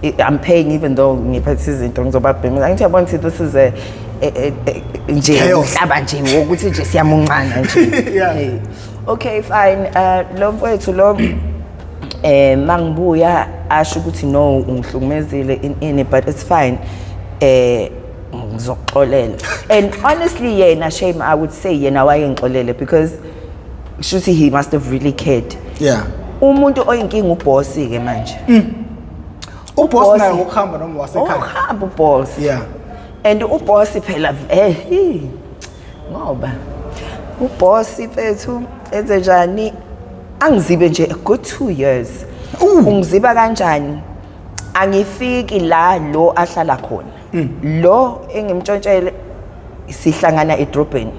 I'm paying even though ngiphethe izinto, ngizobabhema. Angithi yabona ukuthi this is a nje Chaos. Umhlaba nje wokuthi nje siyamuncana nje. Yeah. Okay, fine. Lo mfowethu lo, mangibuya asho ukuthi no, ungihlukumezile in ini, but it's fine, ngizokuxolela. And honestly yena, shame, I would say yena wayengixolele because shuthi he must have really cared. Umuntu oyinkinga uboss ke manje. Uboss Uboss- naye ngokuhamba noma wasekhaya? Ukuhamba uboss. And uboss phela, hi, ngoba uboss mfethu enze njani, angizibe nje a good 2 years. Ungiziba kanjani? Angifiki la lo ahlala khona, lo engimtshontshele, sihlangana edrobheni.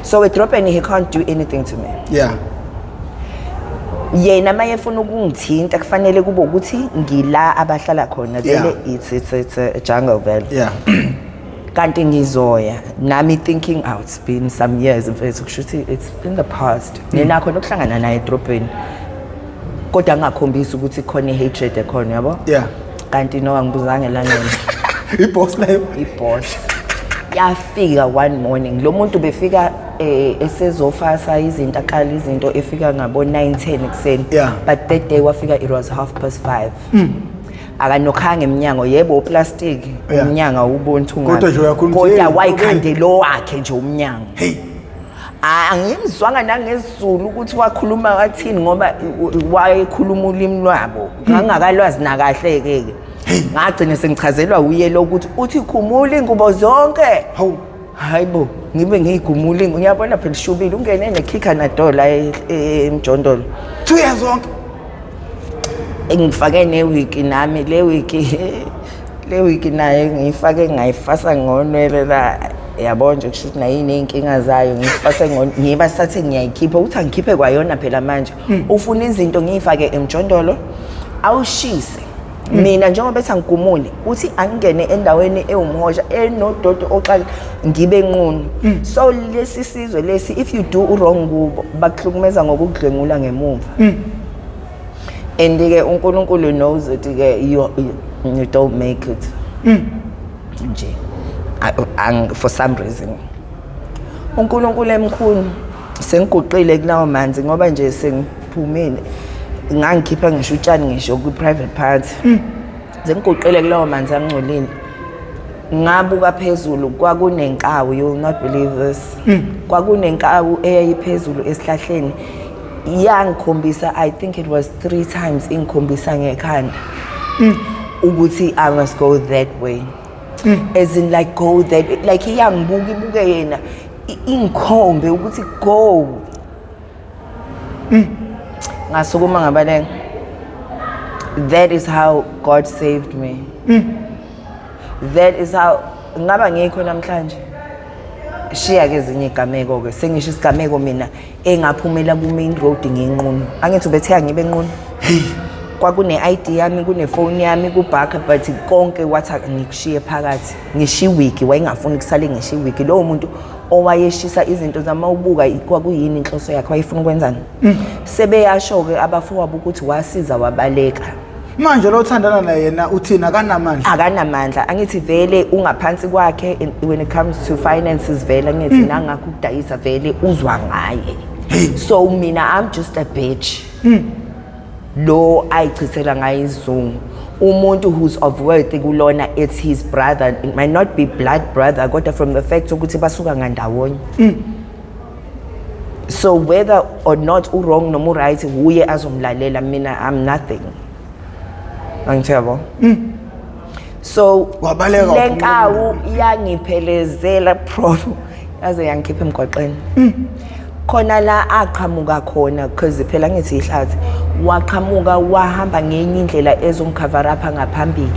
So edrobheni he can't do anything to me. Yena uma efuna ukungithinta kufanele kube ukuthi ngila abahlala khona. Vele it's a jungle vele. Kanti ngizoya nami thinking, oh, it's been some years mfethu, kusho ukuthi it's in the past. Nginakho nokuhlangana naye edrobheni, kodwa ngingakhombisi ukuthi khona i-hatred ekhona, yabo. Kanti no, angibuzange lanele. Iboss leyo. I-boss yafika one morning. Lo muntu befika esezofasa izinto, aqala izinto, efika ngabo 9 10 ekuseni. But that day wafika, it was 5:30. Akanokhanga eminyango, yebo, uplastic. Umnyango awuboni ukuthi ungaphi. Kodwa nje uyakhuluma ukuthi, Kodwa "Hey, wayikhande lo wakhe nje umnyango. Hey. Angimzwanga nangesiZulu ukuthi wakhuluma wathini, ngoba wayekhuluma ulimi lwabo, ngangakalwazi nakahle ke. Ngagcina sengichazelwa uye lo ukuthi uthi khumula ingubo zonke. Hawu. Hayibo, ngibe ngiyigumula ingubo, ngiyabona phela ishubile, ungene nekhikha nadola emjondolo. 2 years zonke. Ngifake newigi nami, le wig nayo ngiyifake, ngayifasa ngonwele la, yabo nje, kusho ukuthi nayo iney'nkinga zayo. Ngiyifase ngiba sathe ngiyayikhipha, ukuthi angikhiphe kwayona phela. Manje ufuna izinto ngiyifake emjondolo, awushise. Mina njengoba ethi angigumule, uthi angingene endaweni ewumhosha enododo oxakile, ngibe nqunu. So lesi sizwe lesi, if you do wrong kubo, bakuhlukumeza ngokukudlwengula ngemuva. And-ke uNkulunkulu knows ukuthi-ke you don't make it nje. For some reason uNkulunkulu emkhulu, sengiguqile kulawo manzi, ngoba nje sengiphumile, ngangikhipha ngisho utshani, ngisho kwi-private part. Sengiguqile kulawo manzi angcolile, ngabuka phezulu, kwakunenkawu. You will not believe this, kwakunenkawu eyayiphezulu esihlahleni. Yangikhombisa, I think it was three times, ingikhombisa ngekhanda ukuthi I must go that way, as in like go that, like iyangibuka, ibuke yena, ingikhombe ukuthi go. Ngasukuma ngabaleka. That is how God saved me. That is how ngaba ngikho namhlanje. Shiya ke ezinye igameko ke, sengisho isigameko mina engaphumela ku main road nginqunu. Angithi ubethe ngibe nqunu, kwakune ID yami, kunefoni yami kubhaka, but konke wathi ngikushiye phakathi, ngishiya iwigi. Wayengafuni kusale ngishiya iwigi. Lowo muntu owayeshisa izinto zamawubuka, kwakuyini inhloso yakhe? Wayefuna ukwenzani? Sebeyasho-ke abafowabo ukuthi wasiza wabaleka. Manje lo othandana naye yena uthini, akanamandla? Akanamandla. Angithi vele ungaphansi kwakhe when it comes to finances vele, angithi nangakho ukudayisa vele uzwa ngaye. So mina I'm just a bitch lo ayichithela ngayo isizungu. Umuntu who's of worth kulona, it's his brother. It might not be blood brother, kodwa from the fact ukuthi basuka ngandawonye, so whether or not u-wrong noma u-right, wuye azomlalela. Mina I'm nothing, angithi yabo? So Wabaleka, le waphumela. Nkawu yangiphelezela, prof, yaze yangikhipha emgwaqeni khona la aqhamuka khona, because phela ngithi ihlathi. Waqhamuka wahamba ngenye indlela ezomcover up ngaphambili.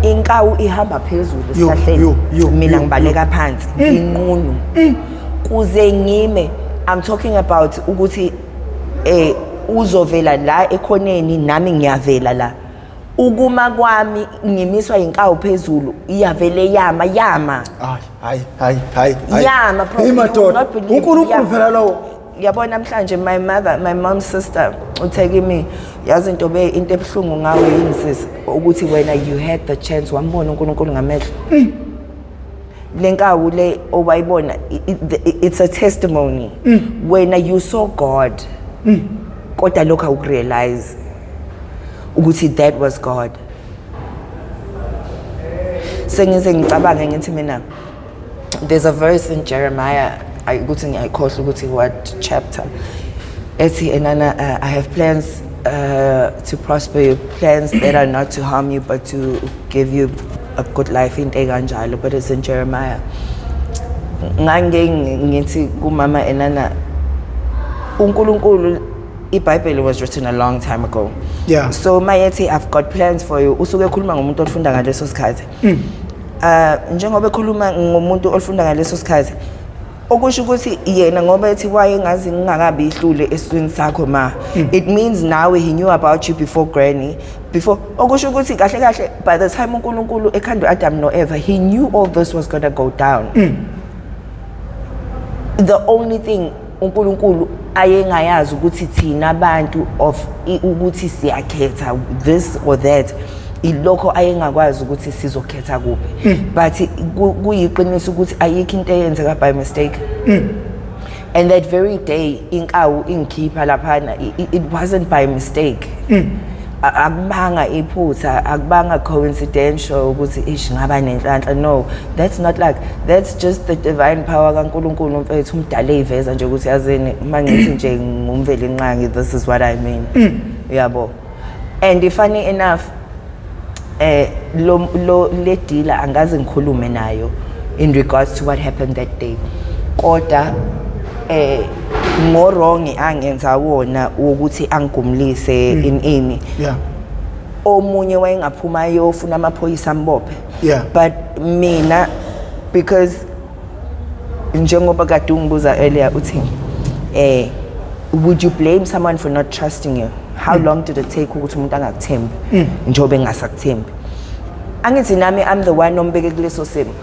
Inkawu ihamba phezulu Yo, esihlahleni, yo, yo, mina yo, ngibaleka phansi nginqunu kuze ngime. I'm talking about ukuthi uzovela la ekhoneni, nami ngiyavela la. Ukuma kwami ngimiswa inkawu phezulu, iyavele yama yama. Hayi, hayi, hayi, hayi, hayi. Yama, prof, Hey you will madoda, not believe. uNkulunkulu phela lowo. Yabona namhlanje my mother, my mom's sister, uthe kimi, "Yazi into be into ebuhlungu ngawe yini sisi? Ukuthi wena you had the chance, wambona uNkulunkulu ngamehlo. Le nkawu le owayibona, it's a testimony. Wena you saw God, kodwa lokho awukurealize ukuthi that was God." Sengize ngicabange ngithi mina there's a verse in Jeremiah, ukuthi ngiyayikhohlwa ukuthi what chapter, ethi enana "I have plans to prosper you, plans that are not to harm you but to give you a good life," into ekanjalo, but it's in Jeremiah. Ngange ngithi kumama enana uNkulunkulu, iBhayibheli was written a long time ago. So mayethi "I've got plans for you," usuke ekhuluma ngomuntu olifunda ngaleso sikhathi. Njengoba ekhuluma ngomuntu olifunda ngaleso sikhathi, okusho ukuthi yena ngoba ethi wayengazi ngingakabi ihlule esiswini sakho ma, it means nawe he knew about you before granny, before. Okusho ukuthi kahle kahle by the time uNkulunkulu ekhanda uAdam noEva, he knew all this was going to go down. The only thing uNkulunkulu ayengayazi ukuthi thina abantu of ukuthi siyakhetha this or that, ilokho ayengakwazi ukuthi sizokhetha kuphi. But kuyiqiniso ukuthi ayikho into eyenzeka by mistake. And that very day inkawu ingikhipha laphana, it wasn't by mistake. Akubanga iphutha, akubanga coincidental ukuthi ish ngaba nenhlanhla. No, that's not like, that's just the divine power kaNkuluNkulu mfethu umdala eyiveza nje ukuthi yazini uma ngithi nje ngumveli nqangi, this is what I mean, uyabo? And funny enough, lo le dealer angaze ngikhulume nayo in regards to what happened that day, kodwa ngo wrong angenza wona ukuthi angigumlise in ini, omunye wayengaphuma ayofuna amaphoyisa ambophe. But mina, because njengoba kade ungibuza earlier uthi would you blame someone for not trusting you, how long did it take ukuthi umuntu angakuthembi njengoba engasakuthembi? Angithi nami I'm the one ombeke kuleso simo,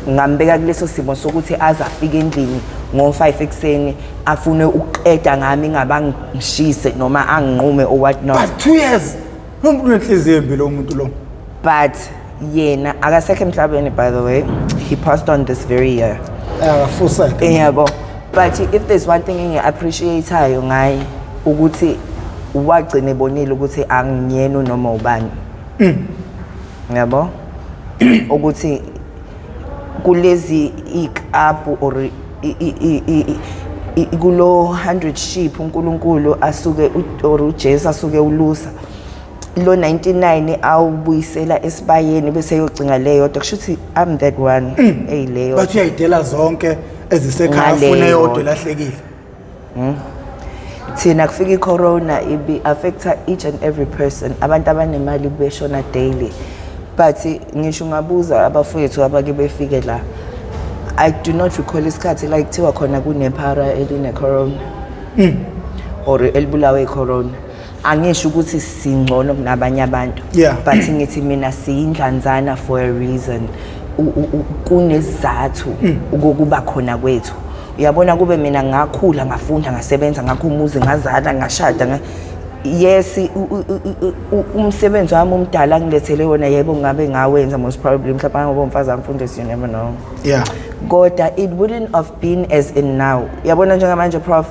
ngambeka kuleso simo sokuthi aze afike endlini ngo-5 ekuseni afune ukuqeda ngami, ngabangishise noma anginqume or what not. But 2 years, lo muntu unenhliziyo embi lo muntu lo. But yena akasekho emhlabeni, by the way. He passed on this very year. Akafuseke. Yabo, but if there's one thing engi-appreciate-ayo ngaye, ukuthi wagcina ebonile ukuthi angiyena noma ubani, yabo, ukuthi kulezi ikapu or kulo 100 sheep uNkulunkulu asuke or uJesu asuke ulusa lo 99 awubuyisela esibayeni bese yocinga leyo yodwa, kusho ukuthi I'm that one eyileyo. Bathi uyayidela zonke ezisekhaya, Ngaleyo. afune yodwa elahlekile. Thina kufika i-corona, ibi affecta each and every person. Abantu abanemali beshona daily, but ngisho ungabuza abafowethu abake befike la, I do not recall isikhathi like kuthiwa khona kunephara eline-corona or elibulawe i-corona. Angisho ukuthi singcono kunabanye abantu, but ngithi mina siyindlanzana for a reason. Kunesizathu ukuba khona kwethu, uyabona? Kube mina ngakhula, ngafunda, ngasebenza, ngakho umuzi, ngazala, ngashada, Yes, umsebenzi wami umdala ngilethele wona, yebo, ngabe ngawenza most probably, mhlawumbe ngoba umfazi amfundisi, you never know. Kodwa it wouldn't have been as in now, yabona, njengamanje, prof.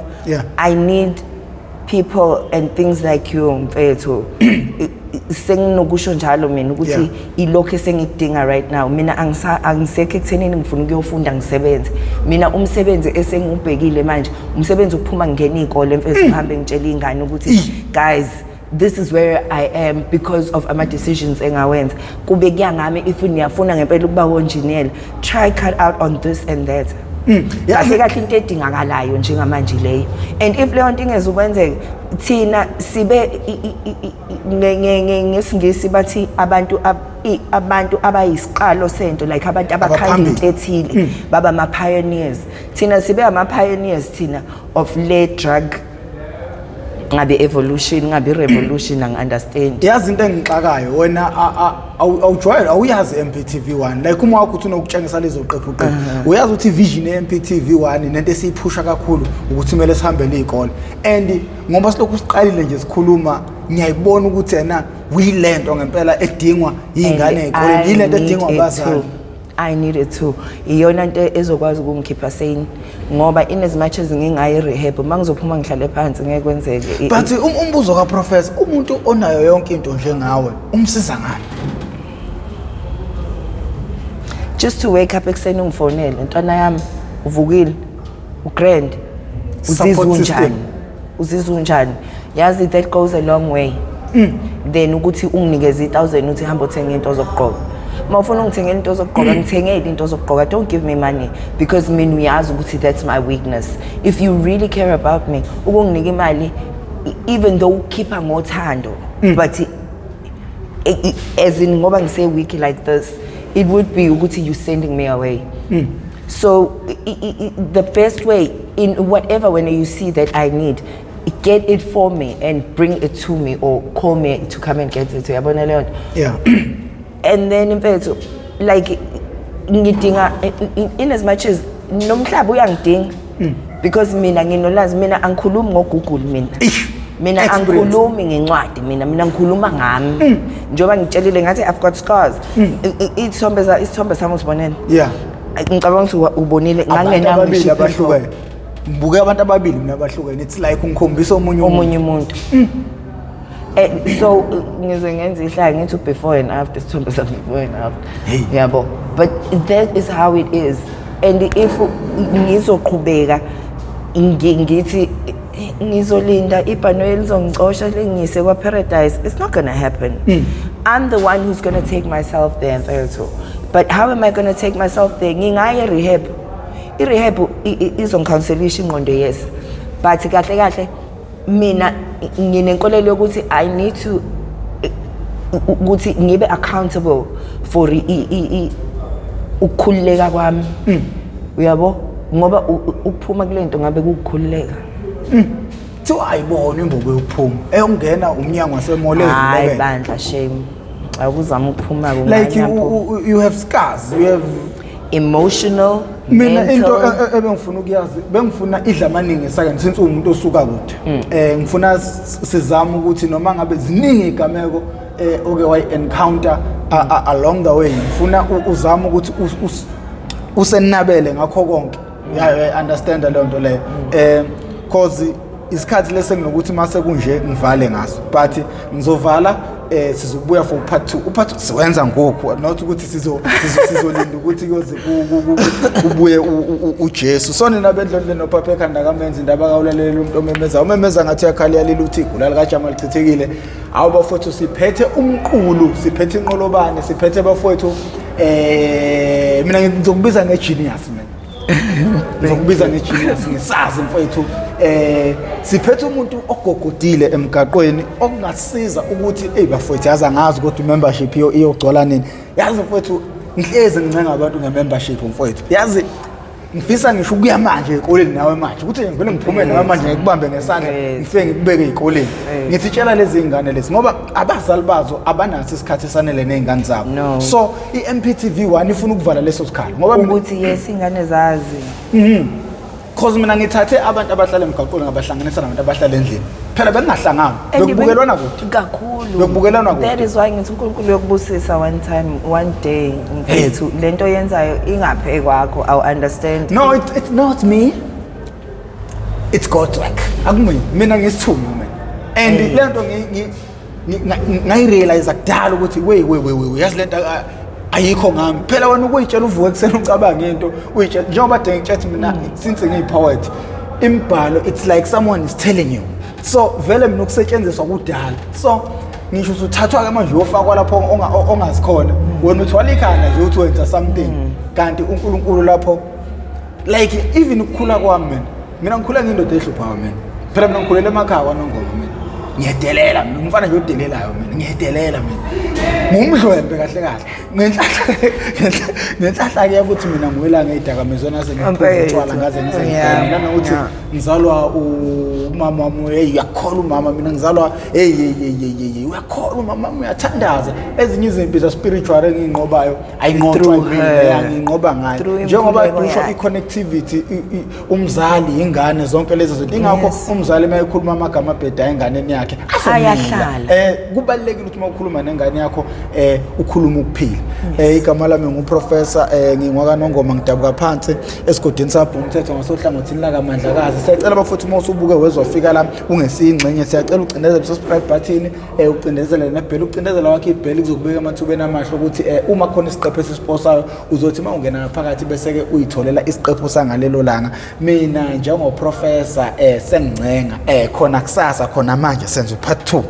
I need people and things like you, mfethu. Senginokusho njalo mina ukuthi ilokho esengikudinga right now. Mina angisekho ekuthenini ngifuna ukuyofunda ngisebenze. Mina umsebenzi esengubhekile manje, umsebenzi ukuphuma ngingena iy'kole, mfethu, ngihambe ngitshela iy'ngane ukuthi, "Guys, this is where I am because of ama-decisions engawenza. Kube kuya ngami, if niyafuna ngempela ukuba wonjiniyela, try cut out on this and that." Kahle kahle into edingakalayo njengamanje leyo, and if leyo nto ingezukwenzeka, thina sibe ngesiNgisi bathi abantu abantu abayisiqalo sento, like abantu abakhanda Abaphambili. into ethile, baba ama-pioneers. Thina sibe ama-pioneers thina of le drug, ngabe evolution, ngabe revolution, angi-understand. Yazi into engixakayo, wena awujwayele, awuyazi MPTV 1, like uma wakho uthi unokutshengisa lezo qephu qephu, uyazi ukuthi vision ye-MPTV 1 nento esiyiphusha kakhulu ukuthi kumele sihambele iy'kole, and ngoba silokhu siqalile nje sikhuluma, ngiyayibona ukuthi ena uyilento ngempela edingwa iy'ngane ey'koleni, yilento edingwa abazali. I need it too. Iyona into ezokwazi ukungikhipha sane, ngoba in as much as ngingayi rehab, uma ngizophuma ngihlale phansi, ngeke kwenzeke. But umbuzo kaprofessor, umuntu onayo yonke into njengawe umsiza ngani? Just to wake up ekuseni ungifonele, "Ntwana yami, uvukile, ugrand, uzizwa Support system. unjani, uzizwa unjani?" Yazi, that goes a long way then ukuthi unginikeze i-1000 uthi hamba uthenga into zokugqoka. Uma ufuna ungithengele into zokugqoka, ngithengele into zokugqoka. Don't give me money, because mina uyazi ukuthi that's my weakness. If you really care about me, ukunginika imali, even though ukhipha ngothando, but as in ngoba ngise-weak like this, it would be ukuthi you sending me away. So the best way, in whatever, when you see that I need, get it for me and bring it to me or call me to come and get it, uyabona leyo nto? And then mfethu, like ngidinga, in as much as nomhlaba uyangidinga, because mina nginolwazi, mina angikhulumi ngoGoogle mina. Ish, Mina experience. angikhulumi ngencwadi mina, mina ngikhuluma ngami, njengoba ngitshelile ngathi I've got scars. Isithombe sami usibonele? Yeah. Ngicabanga ukuthi ubonile. Abantu Ngangenanga ababili ngisho i-pimple. abahlukene, ngibuke abantu ababili mina abahlukene, it's like ungikhombisa omunye umuntu. Omunye umuntu. So ngize ngenza ihlaya ngithi before and after, isithombe sa before and after. Hey. Yabo, but that is how it is, and if ngizoqhubeka ngithi ngizolinda ibhanoyi lizongicosha lingise kwa-paradise, it's not gonna happen. I'm the one who's gonna take myself there, mfethu. But how am I gonna take myself there? Ngingaya e-rehab, i-rehab izongicounselisha ingqondo, yes, but kahle kahle mina nginenkolelo yokuthi I need to ukuthi ngibe accountable for ukukhululeka kwami, uyabo, ngoba ukuphuma kule nto ngabe kukukhululeka. Kuthiwa ayibona imbobo yokuphuma, eyokungena umnyango wasemall Hayi evulekele. bandla, shame, akuzama ukuphuma. Like you have scars, you have Emotional, Mina into mental. Ebengifuna ukuyazi, bengifuna idla amaningi esakeni since uwumuntu osuka kude, ngifuna sizame ukuthi noma ngabe ziningi igameko oke wayi encounter along the way, ngifuna uzame ukuthi usenabele ngakho konke. Yeah, I understand leyo nto leyo, cause isikhathi lese nginokuthi mase kunje ngivale ngaso, but ngizovala, sizobuya for part 2. Upart 2 siwenza ngoku, not ukuthi sizolinda ukuthi kuyoze kubuye uJesu. So nina bendlondle nophapha ekhanda kamenza indaba kawulalela umuntu omemeza umemeza ngathi uyakhala, yalila, uthi igula likajama lichithekile. Awu bafowethu, siphethe umqulu, siphethe inqolobane, siphethe bafowethu, mina ngizokubiza ngegenius, mina ngizokubiza ngegenius, ngisazi mfowethu, siphethe umuntu ogogodile emgaqweni okungasiza ukuthi, hey bafowethu, yazi angazi kodwa membership iyogcwala nini. Yazi mfowethu, ngihlezi ngincenga abantu nge-membership mfowethu. Yazi ngifisa ngisho ukuya manje ey'koleni nawe manje, ukuthi ngivele ngiphume nawe manje, ngikubambe ngesandla, ngifike ngikubeke ey'koleni, ngithi tshela lezi y'ngane lezi, ngoba abazali bazo abanaso isikhathi esanele ney'ngane zabo. No. So i-MPTV 1 ifuna ukuvala leso sikhala ngoba Ukuthi yes, ingane zazi. Cause mina ngithathe abantu abahlala emgaqweni ngabahlanganisa nabantu abahlala endlini. Phela bekungahlangani, bekubukelwana kude. Kakhulu. Bekubukelwana kude. That is why ngithi uNkulunkulu uyokubusisa one time, one day, mfethu. Lento oyenzayo ingaphe kwakho, I understand. No, it's not me. It's God's work. Akumina, mina ngisithunywa mina. And lento ngayirealize kudala ukuthi wey wey wey wey, yazi lento ayikho ngami. Phela wena ukuyitshela uvuke ekuseni ucabanga into, uyitshela njengoba de ngitshethi mina since ngiyi-poet, imibhalo, it's like someone is telling you. So vele mina ukusetshenziswa kudala. So ngisho usuthathwa-ke manje uyofakwa lapho ongazikhona, wena uthwala ikhanda nje uthi wenza something, kanti uNkulunkulu lapho. Like even ukukhula kwami mina ngikhula ngiyindoda ehluphayo mina. Phela mina ngikhulela emakhaya kwaNongoma mina. Ngiyedelela mina, umfana nje odelelayo mina, ngiyedelela mina. Ngumdlwembe kahle kahle. Ngenhlahla-ke ukuthi mina ngiwela ngey'dakamizwa nase ngiphuza utshwala ngaze ngize ngibheme. Nanokuthi ngizalwa umama wami, hey, uyakholwa umama, mina ngizalwa, hey hey hey hey hey, uyakholwa umama wami, uyathandaza. Ezinye izimpi za-spiritual engiyinqobayo ayinqotshwa Through mina, her. ya, ngiyinqoba ngayo. Through Njengoba imkhuleko usho yakhe. i-connectivity, umzali, ingane, zonke lezo zinto. Ingakho umzali uma ekhuluma amagama abhedayo enganeni yakhe azomila. Ayahlala. Kubalulekile ukuthi uma ukhuluma nengane yakho ukhulume ukuphila. Igama lami nguProfessor, ngingwakaNongoma, ngidabuka phansi esigodini saBhumthetho ngasohlangothini lakaMandlakazi. Siyacela bafowethu uma usubuke wezofika la ungesiyingxenye, siyacela ucindezele subscribe button, ucindezele nebheli, ucindezela wakhe ibheli kuzokubeka emathubeni amahle ukuthi uma khona isiqephu esisiposayo uzothi uma ungena ngaphakathi bese-ke uyitholela isiqephu sangalelo langa. Mina njengoProfessor sengingcenga khona kusasa, khona manje senza u-part 2.